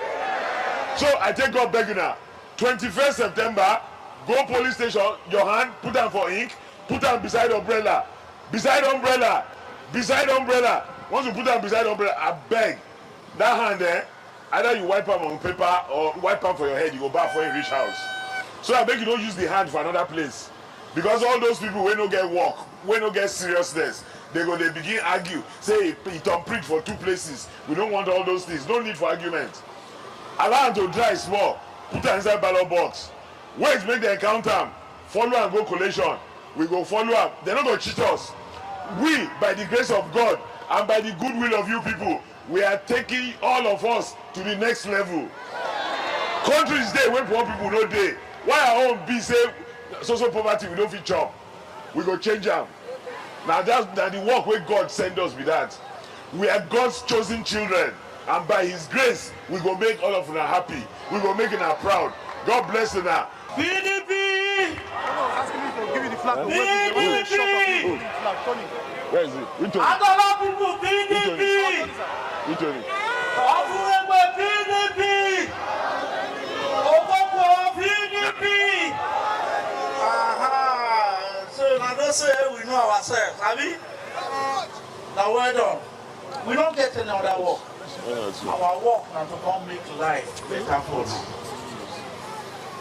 So I take God beg una, twenty-first September, go police station, your hand, put am for ink, put am beside umbrella, beside umbrella, beside umbrella. Once you put am beside umbrella, abeg, that hand, eh, either you wipe am on paper or wipe am for your head, you go baff when you reach house. So abeg, you no use the hand for another place, because all those people wey no get work, wey no get seriousness, they go dey begin argue say e, e turn prick for two places. We no want all those things. No need for argument. Allow am to dry small, put am inside ballot box, wait make dem count am, follow am go collation. We go follow am. Dem no go cheat us. We, by the grace of God and by the goodwill of you people, we are taking all of us to the next level. Countries dey wey poor people no dey. Why our own be say so so poverty, we no fit chop? We go change am. Na that, na the work wey God send us be that. We are God's chosen children, and by His grace, we go make all of una happy. We go make una proud. God bless una. P D P! P D P! Where is it? Which one? Adola people, P D P! Which one? Ofuregbe, P D P! Okoko, P D P! Aha! So una know say we know ourselves, abi? Na well done. We no get any other work. Our work na to come make life better for una.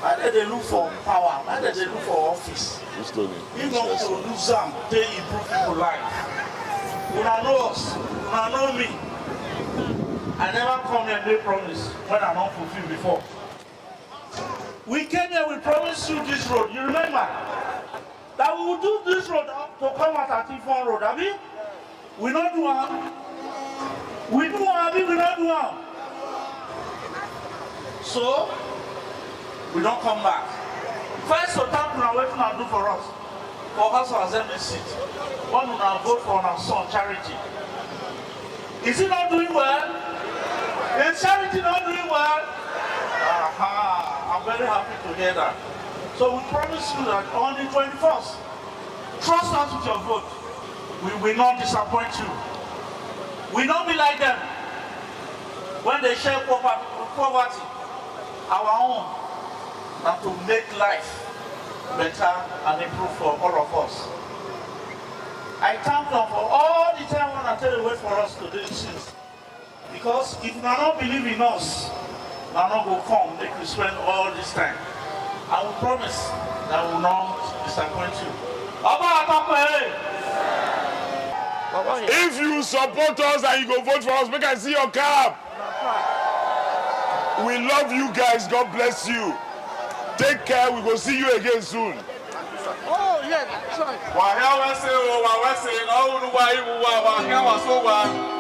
Why dem dey look for power? Why dem dey look for office? If not to use am take improve people life. Una know us, una know me. I never come here make promise when I no fulfill before. We came here, we promised you this road. You remember? That we will do this road to come out at Ifon Road, abi? We no do am. We do am, abi we no do am? So, we don come back. First, to thank una wetin una do for us for House of Assembly seat. When una vote for una son, Charity. Is he not doing well? Is Charity not doing well? Aha, I'm very happy to hear that. So we promise you that on the twenty-first, trust us with your vote. We will not disappoint you. We not be like them when they share poverty. Our own na to make life better and improve for all of us. I thank them for all the time when I tell you wait for us to do these things. Because if una no believe in us, una no go come make we spend all this time. I will promise that we will not disappoint you. Oba Akakwe! If you support us and you go vote for us, make I see your cap. We love you guys. God bless you. Take care. We go see you again soon. Oh, yes, sorry. Wahia wese o, wa wese na unu wa iwu wa, wahia wa so wa.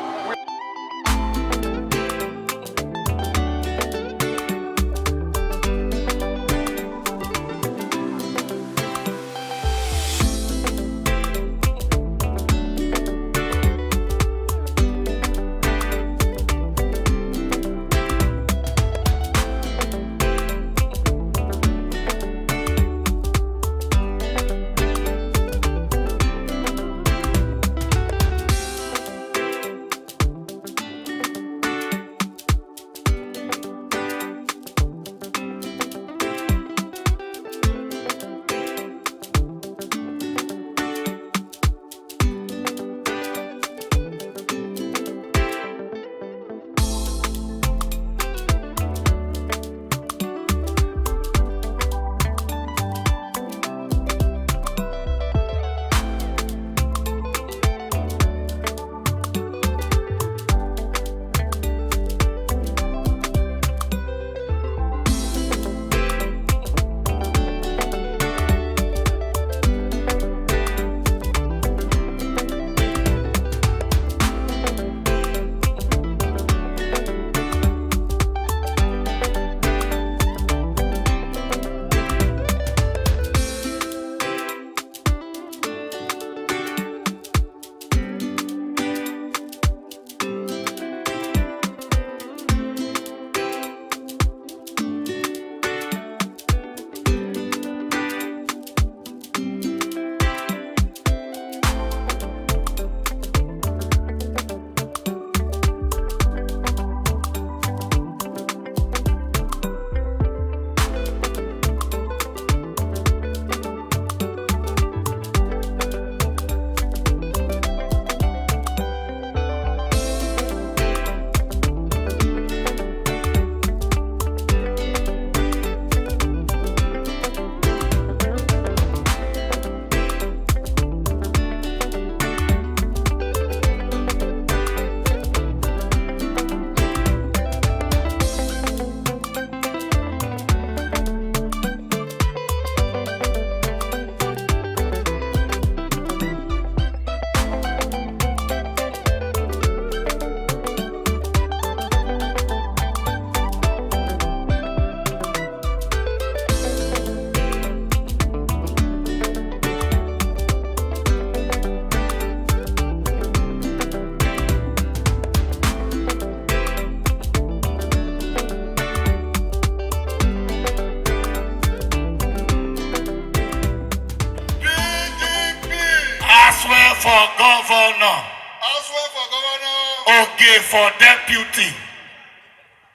Aswear for governor. Aswear for governor. Oge for deputy.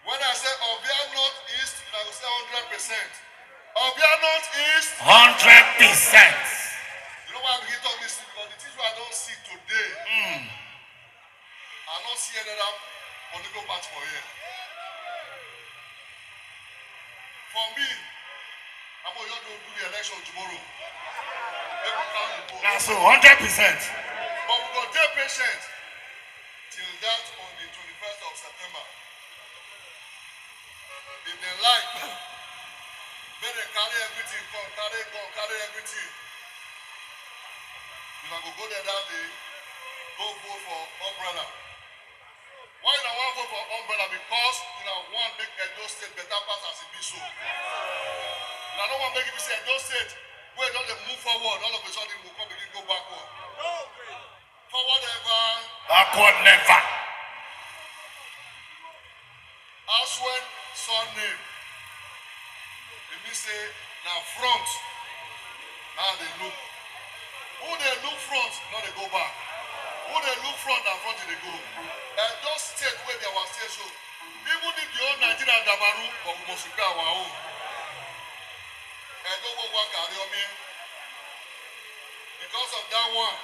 When I say Ovia North East, I will say hundred percent. Ovia North East. Hundred percent. You know why I begin talk this thing? Because the things wey I don see today, mm. I no see another political party for here. For me, I'm going to do the election tomorrow. Make we count the vote. Na so, hundred percent. But we go dey patient till that on the twenty-first of September. If dem like, make dem carry everything come, carry gun, carry everything. Una go go there that day, go vote for umbrella. Why una wan vote for umbrella? Because una wan make Edo State better pass as e be so. Una no wan make e be say Edo State wey don dey move forward, all of a sudden go come begin go backward. Forward ever. Backward never. Aswen surname. E mean say na front na dey look. Who dey look front no dey go back. Who dey look front na front e dey go. Edo State wey be our state so, even if the whole Nigeria dabaru, but we must repair our own. Edo wey wan carry omi. Because of that one,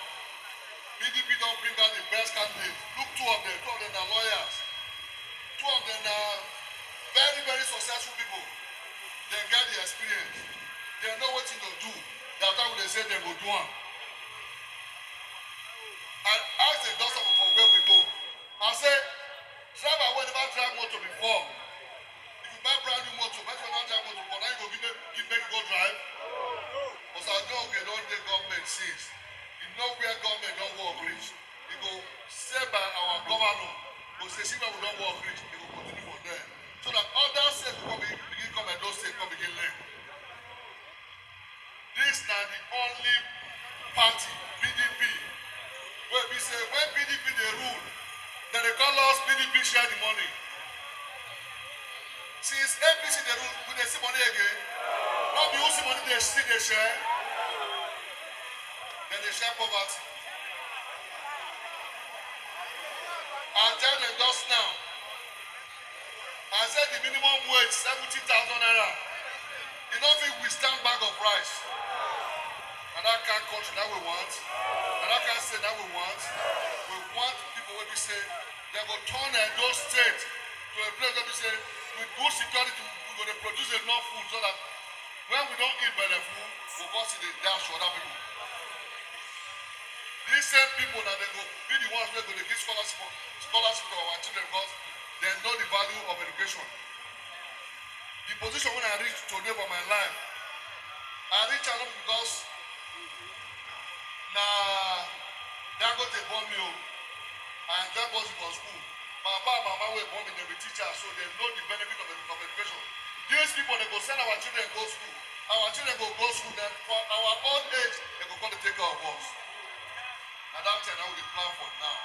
P D P don bring out the best candidates. Look, two of them, two of them na lawyers. Two of them na very, very successful people. Dem get the experience. Dem know wetin to do. That time we dey say dem go do am. I ask the doctor for where we go. I say, driver wey never drive motor before, if you buy brand new motor, person wey never drive motor before, na you go give make, give make you go drive? Osadioke don dey government since. E know where government don work reach. E go say by our governor, go say see where we don work reach, e go continue from there. So that other state go come begin, begin come Edo State, come begin learn. This na the only party, P D P, wey be say when P D P dey rule, dem dey call us P D P share the money. Since A P C dey rule, we dey see money again? No be who see money dey still dey share? Dem dey share poverty. I tell them just now, I said the minimum wage, seventy thousand naira. E no fit withstand bag of rice. Na that kind country that we want. Na that kind state that we want. We want people wey be say dem go turn Edo State to a place wey be say with good security, we go dey produce enough food so that when we don eat belleful, we go come still dey dash for other people. These same people na dem go be the ones wey go dey give scholarship for, scholarship to our children because dem know the value of education. The position wey I reach today for my life, I reach am not because na Dangote born me o. I enjoy boarding for school. Papa and mama wey born me, dem be teachers, so dem know the benefit of, of education. These people, dem go send our children go school. Our children go go school, then for our old age, dem go come dey take care of us. Na that thing na we dey plan for now.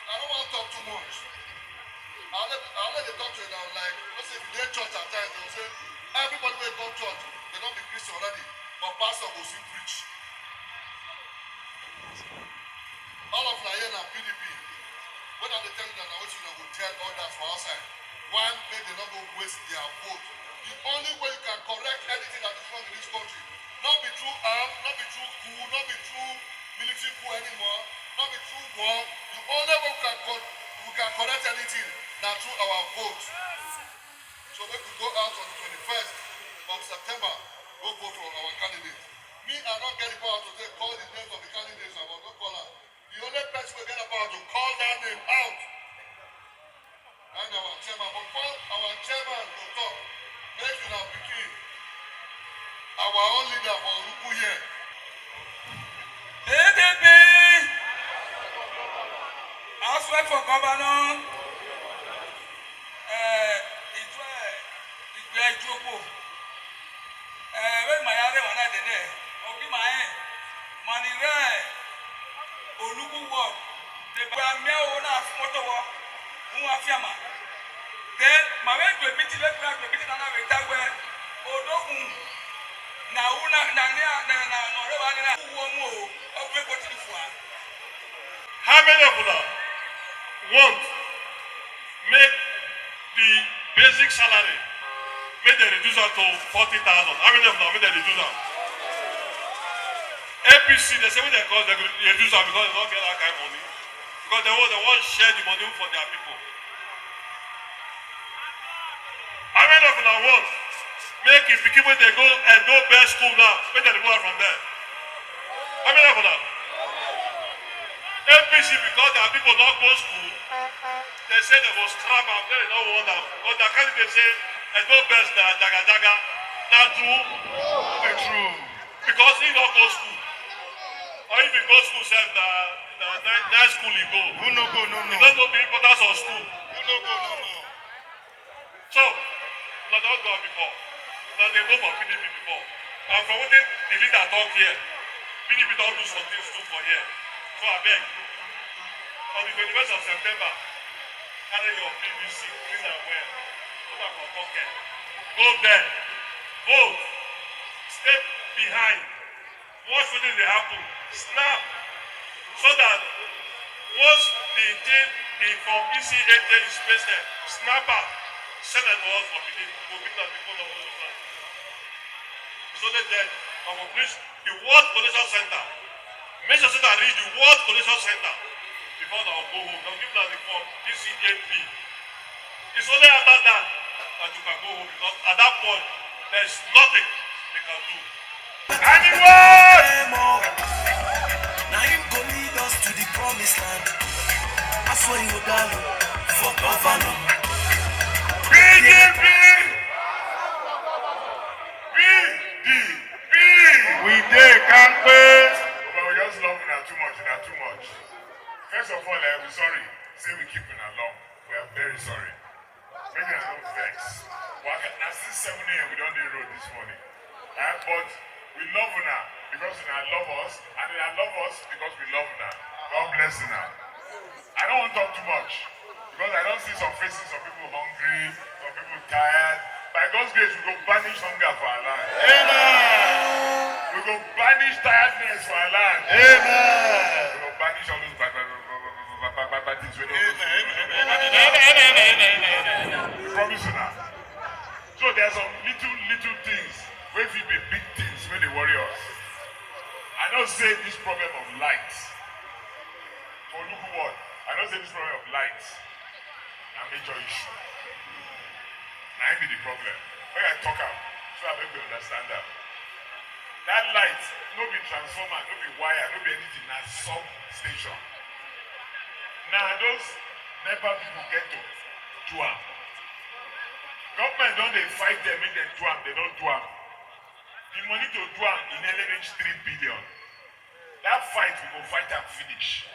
I no wan talk too much. I only, I only dey talk to una like, you know say if you dey church at times, dem go say, everybody wey come church, dem don be Christian already, but pastor go still preach. All of una here na P D P. When I dey tell una, na wetin una go tell others for outside. Why make dem no go waste their vote? The only way you can correct anything that is wrong in this country, no be through arm, no be through coup, no be through military coup anymore, no be through war. The only way we can co-, we can correct anything na through our vote. So make we go out on the twenty-first of September, go vote for our candidate. Me, I no get the power to take call the names of the candidates, I go call am. The only person wey get the power to call that name out na our chairman. But before our chairman go talk, make una pikin, our own leader for Oluku here. P D P, House Rep for Governor, eh, Ijue, Ijue Ijuopo. Eh, wey ma ya re wana de ne. Obi ma e. Mani re. Oluku wo. De ba mi o na fu moto wo. Mu afia ma. Then ma we do biti, we do biti na na we ta we. Odogun. Na u na, na, na, na, na, no re wa ni na. Wo mu o. O gbe ko ti fu a. How many of una want make the basic salary, make dem reduce am to forty thousand? How many of una make dem reduce am? A P C, dem say make dem cause dem reduce am because dem no get that kind money. Because dem wan, dem wan share the money for their people. How many of una want make if pikin wey dey go Edo best school now, make dem remove am from there? How many of una? A P C, because their people no go school, dem say dem go scrap am, dem no want am. But their candidate say Edo best na jaga jaga. Na true? Be true. Because he no go school. Or if you go school sef, na na na night school you go. Who no go, no no. You no go be importance of school. Who no go, no no. So, una don go before. Una dey go for P D P before. And from wetin the leader talk here, P D P don do some things too for here. So abeg, on the twenty-first of September, carry your P V C, clean am well, put am for pocket, go there, vote, stay behind, watch wetin dey happen, snap, so that once the thing, the from E C A J is placed there, snap am, send am to us for Benin, we go pick am before the whole of time. It's only then we go reach the world collection center. Make sure say una reach the world collection center before una go home. Dem give una the form, E C A P. It's only after that that you can go home, because at that point, there is nothing they can do. Anyway! Na him go lead us to the promised land. I swear you go down for governor. P D P! P D P! We dey kampe! But we just love una too much, una too much. First of all, eh, we sorry. Say we keep una long. We are very sorry. Make una no vex. Waka, na since seven a m we don dey road this morning. Eh, but we love una because una love us, and una love us because we love una. God bless una. I no wan talk too much because I don see some faces, some people hungry, some people tired. By God's grace, we go banish hunger for our land. Amen. We go banish tiredness for our land. Amen. We go banish all those bad, bad, bad, bad, bad, bad, bad things wey don go through. We promise una. So there are some little, little things wey fit be big things wey dey worry us. I know say this problem of light for Oluku ward, I know say this problem of light na major issue. Na im be the problem. Make I talk am so that make we understand am. That light no be transformer, no be wire, no be anything, na substation. Na those NEPA people get to do am. Government don dey fight dem make dem do am, dem no do am. The money to do am, e nearly reach three billion. That fight, we go fight am finish.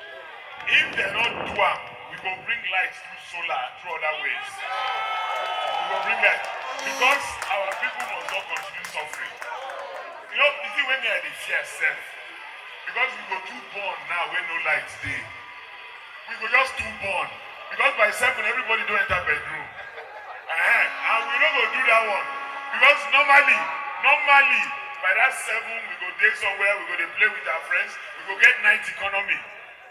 If dem no do am, we go bring light through solar and through other ways. We go bring light because our people must not continue suffering. You know, the thing wey me I dey fear sef, because we go too born now wey no light dey. We go just too born. Because by seven, everybody don enter bedroom. Uh-huh. And we no go do that one. Because normally, normally, by that seven, we go dey somewhere, we go dey play with our friends, we go get night economy.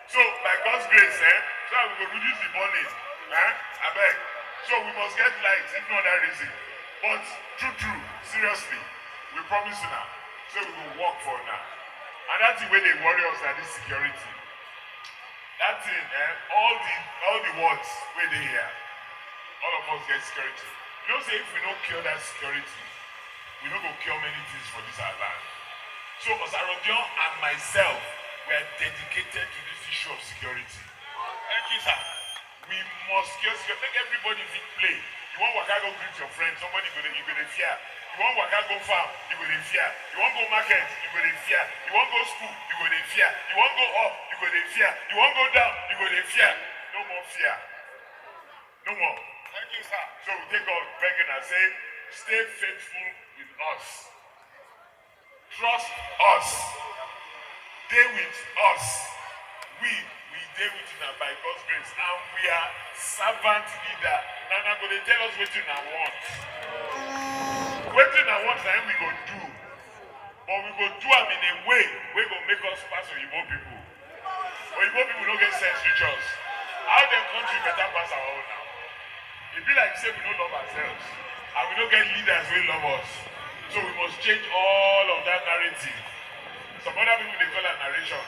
So, by God's grace, eh, so that we go reduce the burning. Eh? Abeg. So, we must get light, if not that reason. But, true, true, seriously, we promise una, say we go work for una. Another thing wey dey worry us na this security. That thing, eh, all the, all the words wey dey here, all of us get security. You know say if we no cure that security, we no go cure many things for this our land. So Osaro Dion and myself, we are dedicated to this issue of security. Thank you, sir. We must cure security. Make everybody fit play. You wan waka go greet your friend, somebody go dey, you go dey fear. You wan waka go farm, you go dey fear. You wan go market, you go dey fear. You wan go school, you go dey fear. You wan go up, you go dey fear. You wan go down, you go dey fear. No more fear. No more. Thank you, sir. So we take God begging and say, stay faithful with us. Trust us. Dey with us. We, we dey with una by God's grace, and we are servant leader. Na una go dey tell us wetin una want. Wetin una want, na im we go do. But we go do am in a way wey go make us pass oyibo people. Oyibo people no get sense reach us. How dem country better pass our own now? E be like say we no love ourselves and we no get leaders wey love us. So we must change all of that narrative. Some other people dey call am narration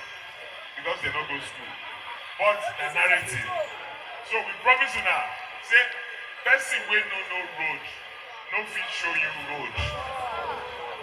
because dem no go school. But na narrative. So we promise una say person wey no know road no fit show you road.